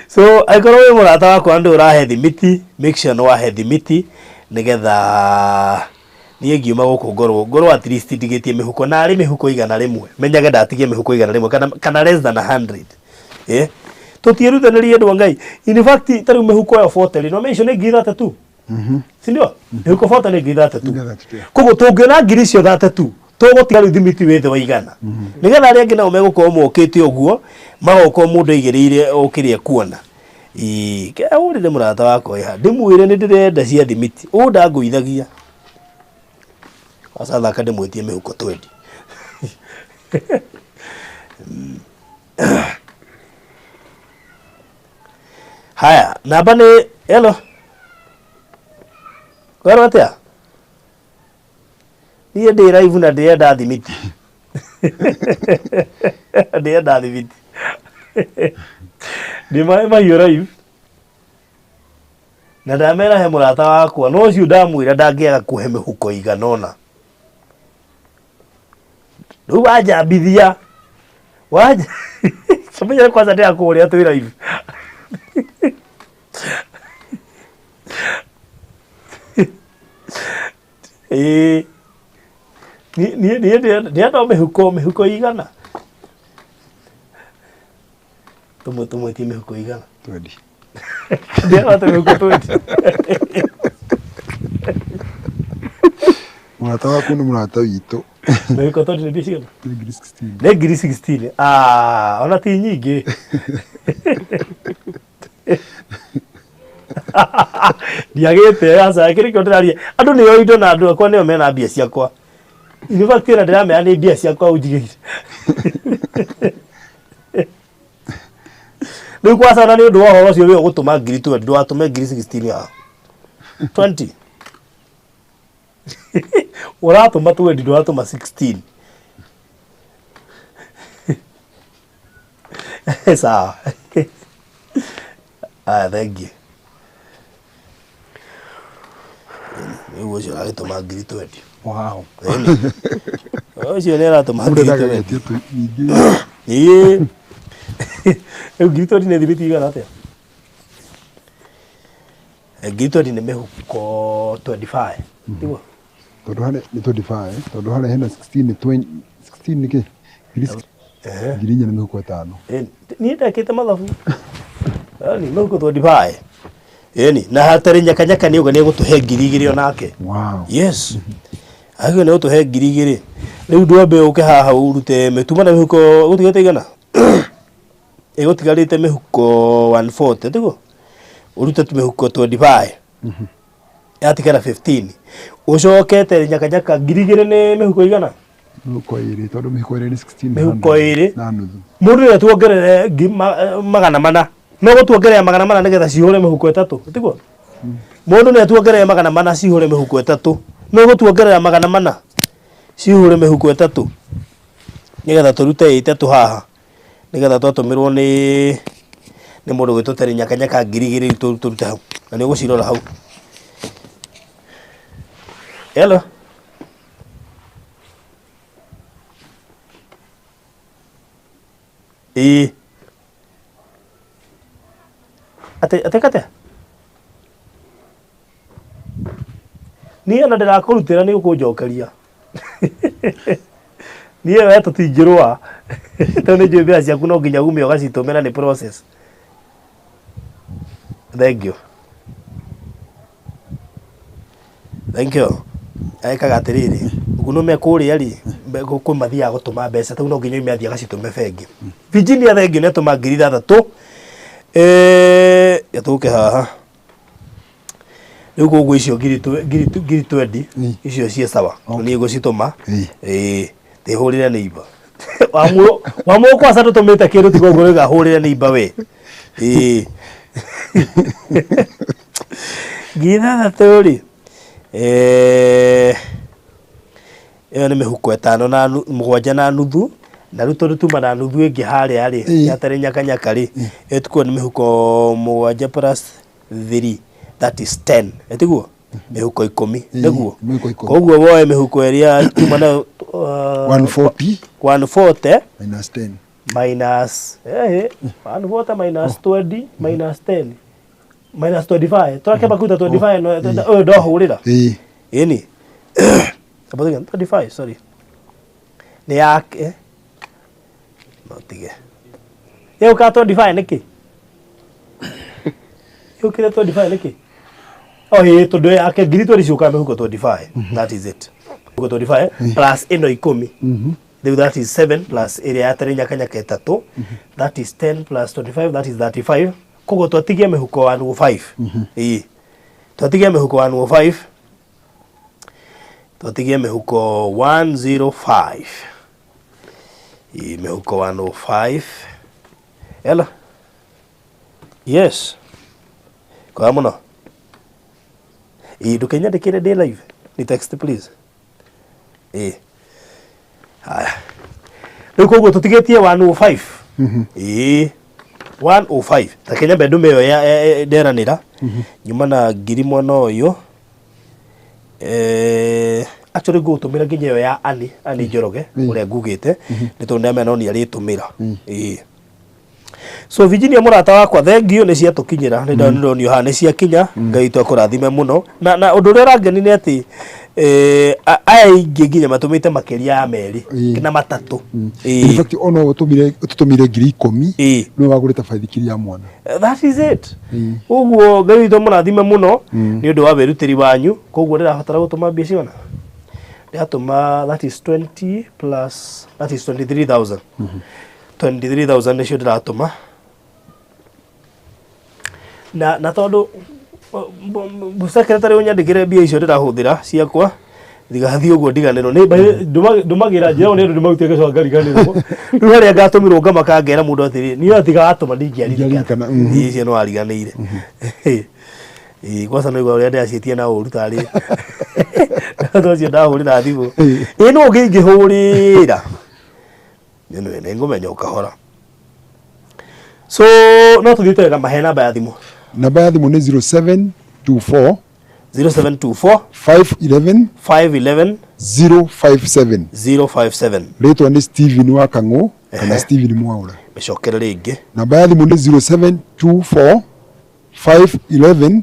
So angĩkorwo wĩ mũrata wakwa ndũ ũrahe thimiti, make sure nĩ wahe thimiti nĩgetha Niĩ ngiuma gũkũ ngorwo ngorwo at least ndigĩtie mĩhuko narĩ mĩhuko 100, menyage ndatigia mĩhuko 100 kana less than 100. Eh, tũtiĩrutanĩrie andũ a Ngai. In fact ta rĩu mĩhuko ĩyo 40 rĩ, no icio nĩ 32,000, si ndio? Mĩhuko 40 nĩ 32,000. Ngiri 32. Koguo tũngĩona ngiri icio 32, tũgũtiga rĩu thimiti wĩ thĩ wa 100, nĩgetha arĩa angĩ nao megũkorwo mokĩte ũguo, magoka o mũndũ aigĩrĩire o kĩrĩa ekuona. Ĩĩ, ke hũrĩre mũrata wakwa ĩha ndĩmwĩre nĩ ndĩrenda cia thimiti, ũũ ndangũithagia. Aca thaka ndĩmwĩtie mĩhuko 20. Haya, namba nĩ hello. Werwo atĩa? Niĩ ndĩ live na ndĩrenda thimiti. Ndĩrenda thimiti. Ndĩ maĩ mahiũ live. Na ndamera he mũrata wakwa, no ũcio ndamwĩra ndangĩaga kũhe mĩhuko igana ũna. Rĩu wanjambithia. Wanja. Kamenya kwanza ndĩrakũrĩa twĩ live. Ĩĩ. Niĩ niĩ niĩ ndĩrenda o mĩhuko 100. Tũmwĩtie mĩhuko 100. 20. Ndĩrenda tũmĩhuko 20. Mũrata waku nĩ mũrata witũ. Mĩhuko 20 nĩ mbia cigana? Nĩ ngiri 16. Nĩ ngiri 16. Ah, ona ti nyingĩ. Ndiagĩte aca, kĩrĩ kĩo ndĩraria. Andũ nĩo indo na andũ akwa nĩo mena mbia ciakwa. In fact ona ndĩramera nĩ mbia ciakwa ũnjigĩire. Rĩu kwaca ona nĩ ũndũ wa ũhoro ũcio wĩ ũgũtũma ngiri 20, ndũgatũme ngiri 16 haha. 20. Ũratũma 20, ndũratũma 16. Sawa. Aya, thank you. Rĩu ũcio ũragĩtũma ngiri 20. Wow. Ĩni. Ũcio nĩ aratũma Mũndũ ngiri endaga 20. getie tu nyingĩ. Ĩĩ. Rĩu ngiri 20 nĩ thimiti igana atĩa? Ngiri 20 nĩ mĩhuko 25. Tiguo? Tondũ harĩa nĩ 25, tondũ harĩa hena 16 nĩ 20, 16 nĩ kĩ? Ngiri 4,000 nĩ mĩhuko 5. Ĩni. Niĩ ndekĩte mathabu. Yaani mĩhuko 25. Ĩni, na hatarĩ nyakanyaka nĩ ũga nĩ egũtũhe 2,000 onake. Wow. Yes. Agĩrĩirwo nĩ gũtũhe 2,000. Rĩu ndwambe ũke haha ũrute mĩtuma na mĩhuko gũtigĩte igana? Ĩgũtigarĩte mĩhuko 140, tiguo? Ũrute mĩhuko 25. Yatigara 15. Ũcoke tere nyakanyaka 2,000 nĩ mĩhuko igana? Mĩhuko 2, tondũ mĩhuko 2 nĩ 16. Mĩhuko 2. Na nuthu. Mũndũ nĩ atuongerere 400. No gũtuongerera 400 nĩgetha cihũre mĩhuko 3, tiguo? Mũndũ nĩ atuongerere 400 cihũre mĩhuko 3. No gũtuongerera 400 cihũre mĩhuko 3 nĩgetha tũrute 3 haha, nĩgetha twatũmĩrwo nĩ mũndũ gwĩtwo Terry Nyakanyaka 2,000 rĩu tũrute hau, na nĩ ũgũcirora hau. Hello. Ĩĩ. Atĩ atĩ atĩa? Niĩ ona ndĩrakũrutĩra nĩ ũkũnjokeria. Niĩ we tũtingĩrũa. Tondũ nĩ njũĩ mbia ciaku no nginya ume ũgacitũmĩra nĩ process. Thank you. Thank you. Ekaga atĩrĩrĩ, ũguo nĩ kũrĩa rĩ, kwĩ mathiaga gũtũma mbeca, rĩu no nginya oime athiĩ agacitũme bengi. Virginia thank you nĩ atũma 6,000. Tũke haha. Rĩu koguo icio ngiri 20 icio ciĩ sawa. Niĩ ngũcitũma. Ĩĩ, ndĩhũrĩre neighbor. Wamũrwo kwaca ndũtũmĩte kĩndũ tiga ũguo rĩu hũrĩre neighbor we. Ĩĩ. 6,000 rĩ, ĩyo nĩ mĩhuko 5 na 7 na nuthu, na rĩu tondũ tuma na nuthu ĩngĩ harĩa rĩ, ya tarĩ nyakanyaka rĩ, ĩyo tikuo nĩ mĩhuko 7 plus 3, that is 10, ĩtiguo? Mĩhuko 10, nĩguo? Mĩhuko 10. Koguo woe mĩhuko ĩrĩa tuma nayo, 140 140 minus 10. Minus 140 minus 20 minus 10 minus 25, twakĩamba kuruta 25 no ũyũ ndohũrĩra. Ĩni. About 25, sorry. Nĩ yake. No tige. Yũka 25 nĩkĩ? Yũkire 25 nĩkĩ? Oh, ĩĩ tondũ yake ngiri 20 ciũkaga mĩhuko 25. That is it. Mĩhuko 25 plus ĩno ikũmi. Rĩu that is 7 plus ĩrĩa ya tene nyakanyaka ĩtatũ. That is 10 plus 25, that is 35. Koguo twatigia mĩhuko 105. Ĩĩ. Twatigia mĩhuko 105. Twatigia mĩhuko 105. Ĩĩ mĩhuko 105. Hello. Yes. Kwega mũno. Ĩĩ ndũkenyandĩkĩre ndĩ live. Ni text please. Ĩĩ. Haya. Rĩu koguo tũtigĩtie 105. Ĩĩ. 105. Ta kenya nyambe ndume ĩyo ya nderanĩra. Nyuma na ngiri mwena ũyũ. Eh, actually ngũgũtũmĩra nginya ĩyo ya Ani, Ani Njoroge ũrĩa ngugĩte nĩ tondũ ndamenya no nĩ arĩtũmĩra. Ĩĩ. So Virginia mũrata wakwa thengiũ nĩ ciatũkinyĩra nĩ ndonio haha nĩ ciakinya Ngai witũ akũrathime mũno na na ũndũ ũrĩa ũrangeni nĩ atĩ eh, aya aingĩ nginya matũmĩte makĩria ya merĩ na matatũ. In fact ona ũtũmire ũtũtũmire ngiri ikũmi nĩwe wagũrĩte baithikiri ya mwana. That is it. Ũguo Ngai witũ amũrathime mũno nĩ ũndũ wa wĩrutĩri wanyu. Koguo ndĩrabatara gũtũma mbia cigana? Ndĩratũma that is 20 plus that is 23,000. 23,000 nĩcio ndĩratũma. Na na tondũ secretary ũnyandĩkĩre mbia icio ndĩrahũthĩra ciakwa ndigathiĩ ũguo ndiganĩrwo nĩ ndũmagĩra njĩra nĩ ũndũ ndĩmarutĩte ngacoka ngariganĩrwo rĩu harĩa ngatũmĩrwo ngamaka ngera mũndũ atĩrĩ niĩ atiga watũma ndingĩaririkana icio nĩ wariganĩire ĩĩ kwanza no igua ũrĩa ndĩraciĩtia na ũru tarĩ tondũ ũcio ndahũrĩra thimũ ĩĩ no ũngĩ ingĩhũrĩra nĩ nĩ ngũmenya o kahora so no tũthiĩte wega mahe namba ya thimũ. Namba ya thimũ nĩ 0724 0724 511 511 057. 057. Rĩtwa nĩ Steven wa Kang'ũ kana Steven Mwaũra. Mĩcokere rĩngĩ. Namba ya thimũ nĩ 0724 511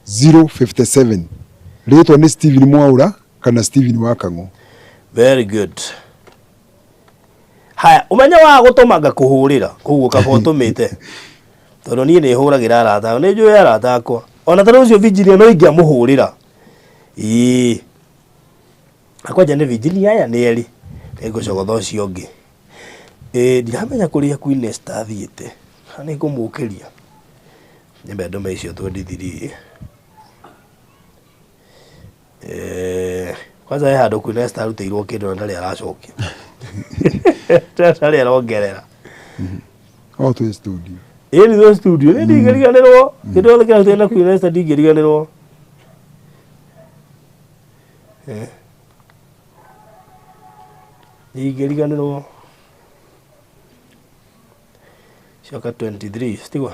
057. Rĩtwa nĩ Steven Mwaũra kana Steven wa Kang'ũ. Very good. Haya, ũmenye wa gũtũma ngakũhũrĩra, koguo kaba ũtũmĩte. Tondũ niĩ nĩ hũragĩra arata, nĩ njũĩ arata akwa. Ona ta rĩu ũcio Virginia no ingĩamũhũrĩra. Ĩĩ. Na kwanja nĩ Virginia aya nĩ erĩ. Nĩ ngũcogotha ũcio ũngĩ. Ĩĩ ndiramenya kũrĩa Queen Esther athiĩte. Na nĩ ngũmũkĩria. Nyambe ndũme icio 23. Eh, kwanza he handũ Queen Esther arutĩirwo kĩndũ na ndarĩ aracokia. Ndarĩ arongerera. O twĩ studio. Ĩĩ nĩ twĩ studio, nĩ ndingĩriganĩrwo. Kĩndũ gĩothe kĩrarutĩire na Queen Esther ndingĩriganĩrwo. Eh. Ndingĩriganĩrwo. Coka 23, stigwa?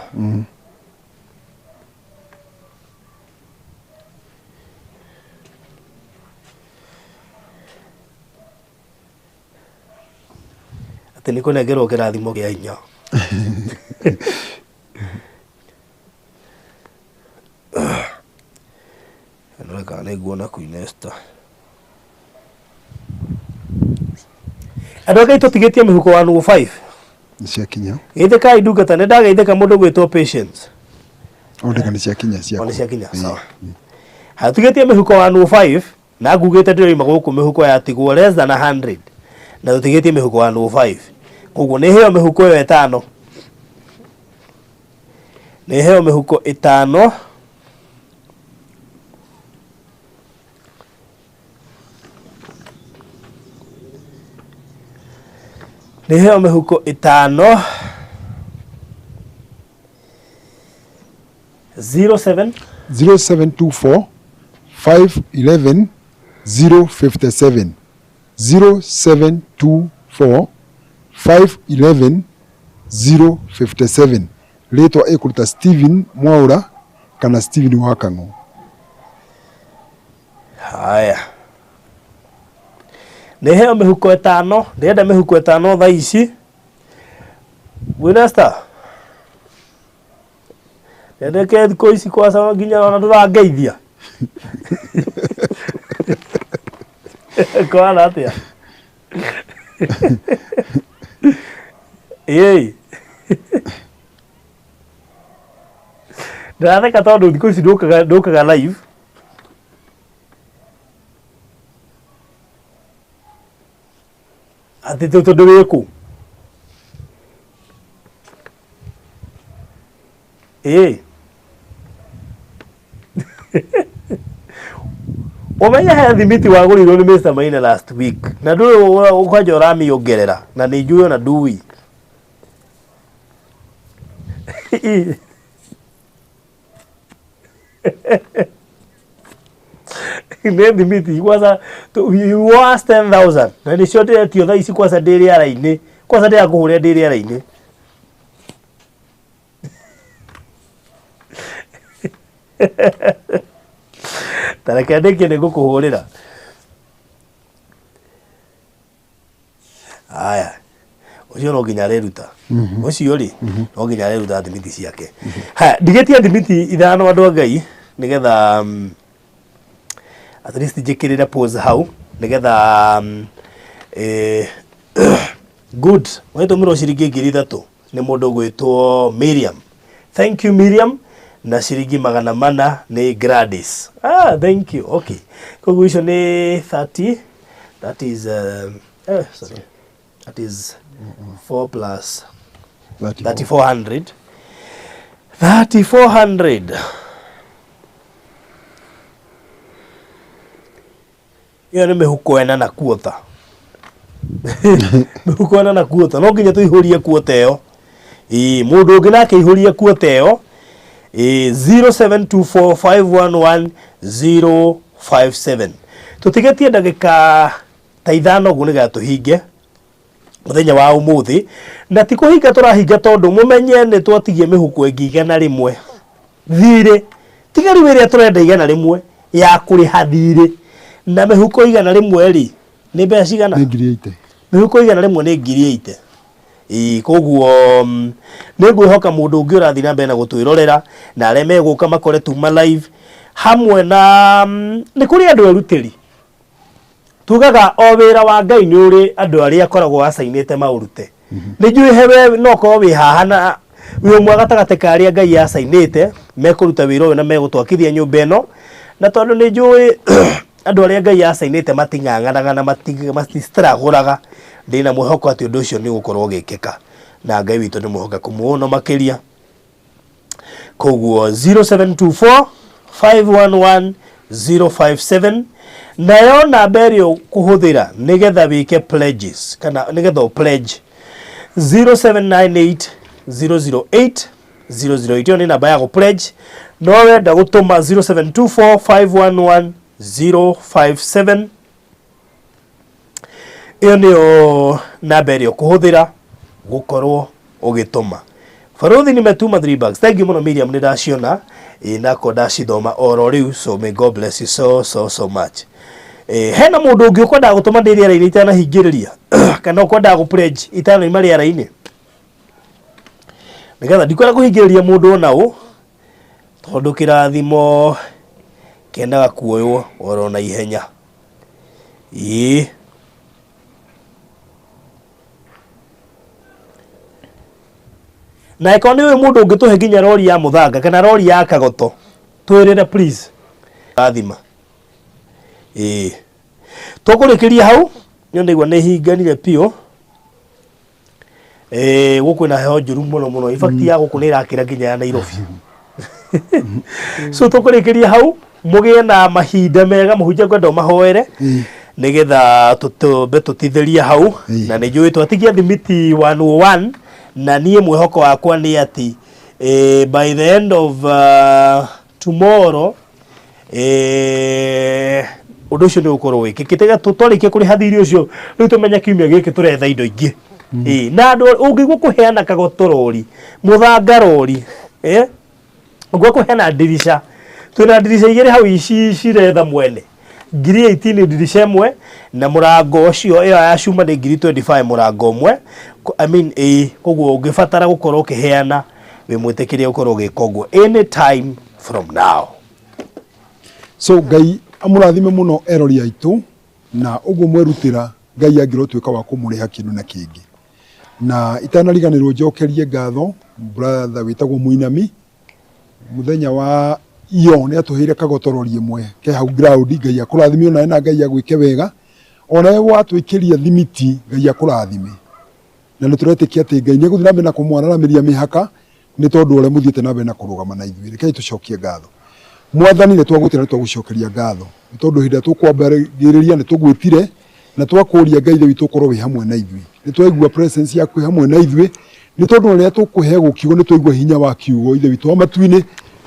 Atĩ nĩ kũnengerwo kĩrathimo kĩa hinya. Ndore kana nĩ nguona Queen Esther. Andũ a Ngai tũtigĩtie mĩhuko 105. Nĩ ciakinya. Geithĩkai ndungata, nĩ ndageithĩka mũndũ gwĩtwo Patience. O ndeka nĩ ciakinya ciakwa. O nĩ ciakinya, sawa. Hatugĩtie mĩhuko 105 na ngugĩte ndĩroima gũkũ mĩhuko yatigwo less than 100 na tũtigĩtie mĩhuko 105. Koguo nĩ heo mĩhuko ĩyo ĩtano. Nĩ heo mĩhuko ĩtano. Nĩ heo mĩhuko ĩtano. 07 0724 511 057 0724 511 057 rĩtwa ĩkũruta Steven Mwaũra kana Steven wa Kang'ũ. Haya, nĩ heo mĩhuko ĩtano, ndĩrenda mĩhuko ĩtano thaa ici. Winesta, ndendeke thikũ ici kwaca nginya ona ndũrangeithia. Kũhana atĩa? Ĩĩ. Ndĩratheka tondũ thikũ ici ndũkaga ndũkaga live. Atĩ tondũ wĩ kũ? Ĩĩ. Ũmenye he thimiti wagũrirwo nĩ Mr. Maina last week na ndũĩ ũkwanja ũramĩongerera na nĩ njũĩ ona ndui. Nĩ thimiti kwanza you owe us 10,000 na nĩcio ndĩretio thaa ici kwanza ndĩ rĩera-inĩ kwanza ndĩrakũhũrĩra ndĩ rĩera-inĩ. Ta reke ndĩkie nĩ ngũkũhũrĩra. Haya, ũcio no nginya areruta ũcio rĩ no nginya areruta thimiti ciake. Haya, ndigĩtie thimiti ithano andũ a Ngai nĩgetha at least njĩkĩrĩre pause hau nĩgetha good wetũmĩrwo ciringi 3000 nĩ mũndũ ũgwĩtwo Miriam. Thank you Miriam na ciringi 400 nĩ Gladys. Ah, thank you. Okay. Koguo icio nĩ 30 that is sorry. That is 4 plus 3400. 3400. Ĩyo nĩ mĩhuko ĩna na kuota. Mĩhuko ĩna na kuota. No nginya tũihũrie kuota ĩyo. Ĩĩ, mũndũ ũngĩ nake aihũrie kuota ĩyo. Ĩĩ, 0724511057. Tũtigĩtie ndagĩka ta ithano ũguo nĩgetha tũhinge mũthenya wa ũmũthĩ. Na ti kũhinga tũrahinga tondũ mũmenye nĩ twatigia mĩhuko ĩngĩ 100. Thirĩ, tiga rĩu ĩrĩa tũrenda 100 ya kũrĩha thirĩ. Na mĩhuko 100 rĩ, nĩ mbeca cigana? Nĩ 80,000. Mĩhuko 100 nĩ 80,000. Ĩĩ, koguo nĩ ngwĩhoka mũndũ ũngĩ ũrathiĩ na mbere na gũtwĩrorera na arĩa megũka makore tuma live hamwe na nĩ kũrĩ andũ erutĩri. Tugaga o wĩra wa Ngai nĩ ũrĩ andũ arĩa akoragwo acainĩte maũrute. Nĩ njũĩ he we no ũkorwo wĩ haha na wĩ ũmwe gatagatĩ ka arĩa Ngai acainĩte mekũruta wĩra ũyũ na megũtwakithia nyũmba ĩno. Na tondũ nĩ njũĩ andũ arĩa Ngai acainĩte mating'ang'anaga na matistragũraga, ndĩna mwĩhoko atĩ ũndũ ũcio nĩ ũgũkorwo ũgĩkĩka. Na Ngai witũ nĩ mwĩhokeku mũno makĩria. Koguo 0724 511 057 nayo namba ĩrĩa ũkũhũthĩra nĩgetha wĩke pledges kana nĩgetha ũ pledge 0798 008 008 ĩyo nĩ namba ya gũ pledge no wenda gũtũma 0724 511 057 Ĩyo nĩyo namba ĩrĩa ũkũhũthĩra gũkorwo ũgĩtũma. Barũthi nimetuma 3 bags. Thank you mũno Miriam nĩ ndaciona ĩ nako ndacithoma oro rĩu so may God bless you so so so much. Eh, hena mũndũ ũngĩ ũkwendaga gũtũma ndĩ rĩera-inĩ itanahingĩrĩria kana ũkwendaga gũ pledge itanoima rĩera-inĩ nĩgetha ndikwenda kũhingĩrĩria mũndũ ona ũ tondũ kĩrathimo kĩendaga kuoywo oro na ihenya. Ĩĩ. Na angĩkorwo nĩ ũĩ mũndũ ũngĩtũhe nginya rori ya mũthanga kana rori ya kagoto, twĩrĩre please. Rathima. Ĩĩ. Tũkũrĩkĩria hau, niĩ ndaigua nĩ hinganire biũ. Eh, gũkũ kwĩna heho njũru mũno mũno. In fact ya gũkũ nĩ ĩrakĩra nginya ya Nairobi. So tũkũrĩkĩria hau, mũgĩe na mahinda mega, mũhunjia ngwenda ũmahoere nĩgetha tũtũmbe tũtithĩrie hau. Na nĩ njũĩ twatigia thimiti 101 na niĩ mwĩhoko wakwa nĩ atĩ by the end of tomorrow Eh, ũndũ ũcio nĩ ũgũkorwo wĩkĩkĩte twarĩkia kũrĩha thirĩ ũcio rĩu tũmenye kiumia gĩkĩ tũretha indo ingĩ Ĩĩ, na andũ ũngĩigua kũheana kagoto rori mũthanga rori eh, ũngĩigua kũheana ndirica twĩna ndirica igĩrĩ hau ici ciretha mwene 18,000 ndirica ĩmwe na mũrango ũcio ĩyo ya cuma nĩ 25,000 mũrango ũmwe I mean ĩĩ koguo ũngĩbatara gũkorwo ũkĩheana wĩ mwĩtĩkĩrie gũkorwo ũgĩka ũguo anytime from now. So Ngai amũrathime mũno erori aitũ. Na ũguo mwerutĩra Ngai angĩrotuĩka wa kũmũrĩha kĩndũ na kĩngĩ. Na itanariganĩrwo njokerie ngatho brother wĩtagwo Mũinami, mũthenya wa iyo nĩ atũheire kagotorori ĩmwe ke hau ground. Ngai akũrathime onawe na Ngai agwĩke wega. Onawe watwĩkĩria thimiti, Ngai akũrathime. Na nĩ tũretĩkia atĩ Ngai nĩ egũthiĩ na mbere na kũmwararamĩria mĩhaka nĩ tondũ ũrĩa mũthiĩte na mbere na kũrũgama na ithuĩ. Rekei tũcokie ngatho. Mwathani, nĩ twagwĩtĩra, nĩ twagũcokeria ngatho nĩ tondũ hĩndĩ ĩrĩa tũkwambagĩrĩria nĩ tũgwĩtire na twakũria Ngai ithe witũ ũkorwo wĩ hamwe na ithuĩ. Nĩ twaigua presence yaku ĩ hamwe na ithuĩ nĩ tondũ rĩrĩa tũkũheagwo kiugo nĩ twaigua hinya wa kiugo ithe witũ wa matu-inĩ,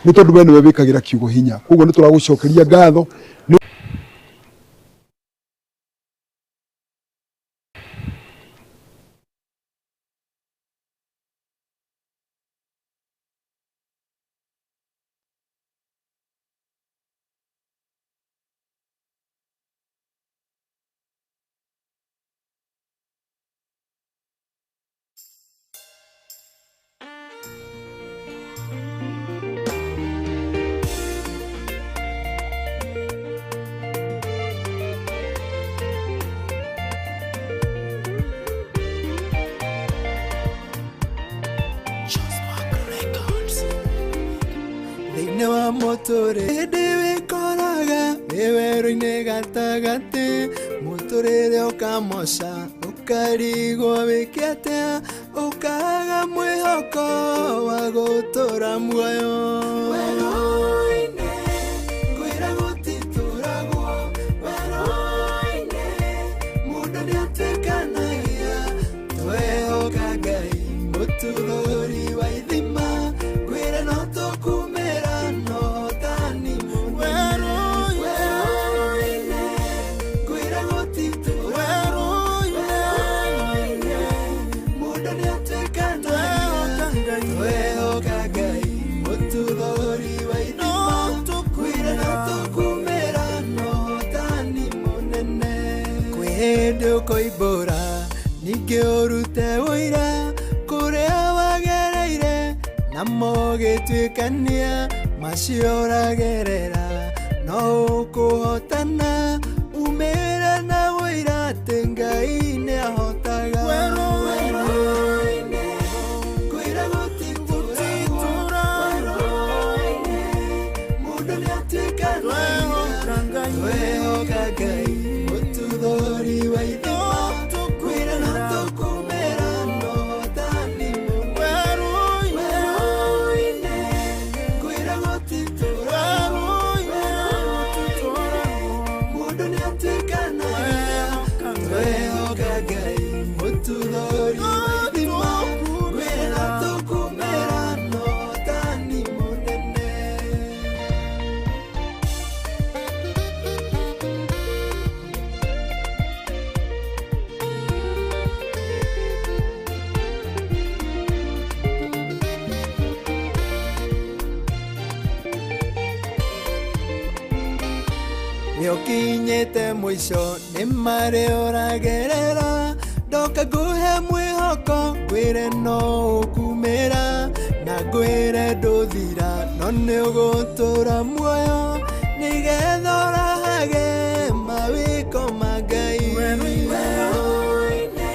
nĩ tondũ we nĩwe wĩkagĩra kiugo hinya. Koguo nĩ tũragũcokeria ngatho nĩ Thĩinĩ wa mũtũrĩre hĩndĩ wĩkoraga wĩ werũ-inĩ gatagatĩ, mũtũrĩre ũkamoca ũkarigwo wĩke atĩa, ũkaga mwĩhoko wa gũtũra muoyo. Werũ-inĩ ngwĩra gũtitũragwo, werũ-inĩ mũndũ nĩatuĩkanagia, twehoka Ngai mũtuthũri wa ithima, ngwĩra no tũkumĩra no tani werũ-inĩ ngwĩra gũtitũragwo, werũ-inĩ mũndũ nĩatuĩkanagia, twehoka Ngai mũtuthũri wa ithima, ngwĩra no tũkumĩra no tani mũnene. Kwĩ hĩndĩ ũkoimbũra ningĩ ũrute ũira kũrĩa wagereire, na mũgĩtuĩkania macio ũragerera, no ũkũhotana umĩre na ũira atĩ Ngai nĩahotaga. Werũ-inĩ ngwĩra gũtitũragwo, werũ-inĩ mũndũ nĩatuĩkanagia, twehoka Ngai mũtuthũri wa ithima, ngwĩra no tũkumĩra no tani werũ-inĩ ngwĩra gũtitũragwo, werũ-inĩ mũndũ nĩatuĩkanagia, twehoka Ngai mũtuthũri wa ithima, ngwĩra no tũkumĩra no tani mũnene. Nĩũkinyĩte mũico nĩ marĩ ũragerera, ndoka ngũhe mwĩhoko ngwĩre no ũkumĩra, na ngwĩre ndũthira no nĩ ũgũtũra muoyo nĩgetha ũraha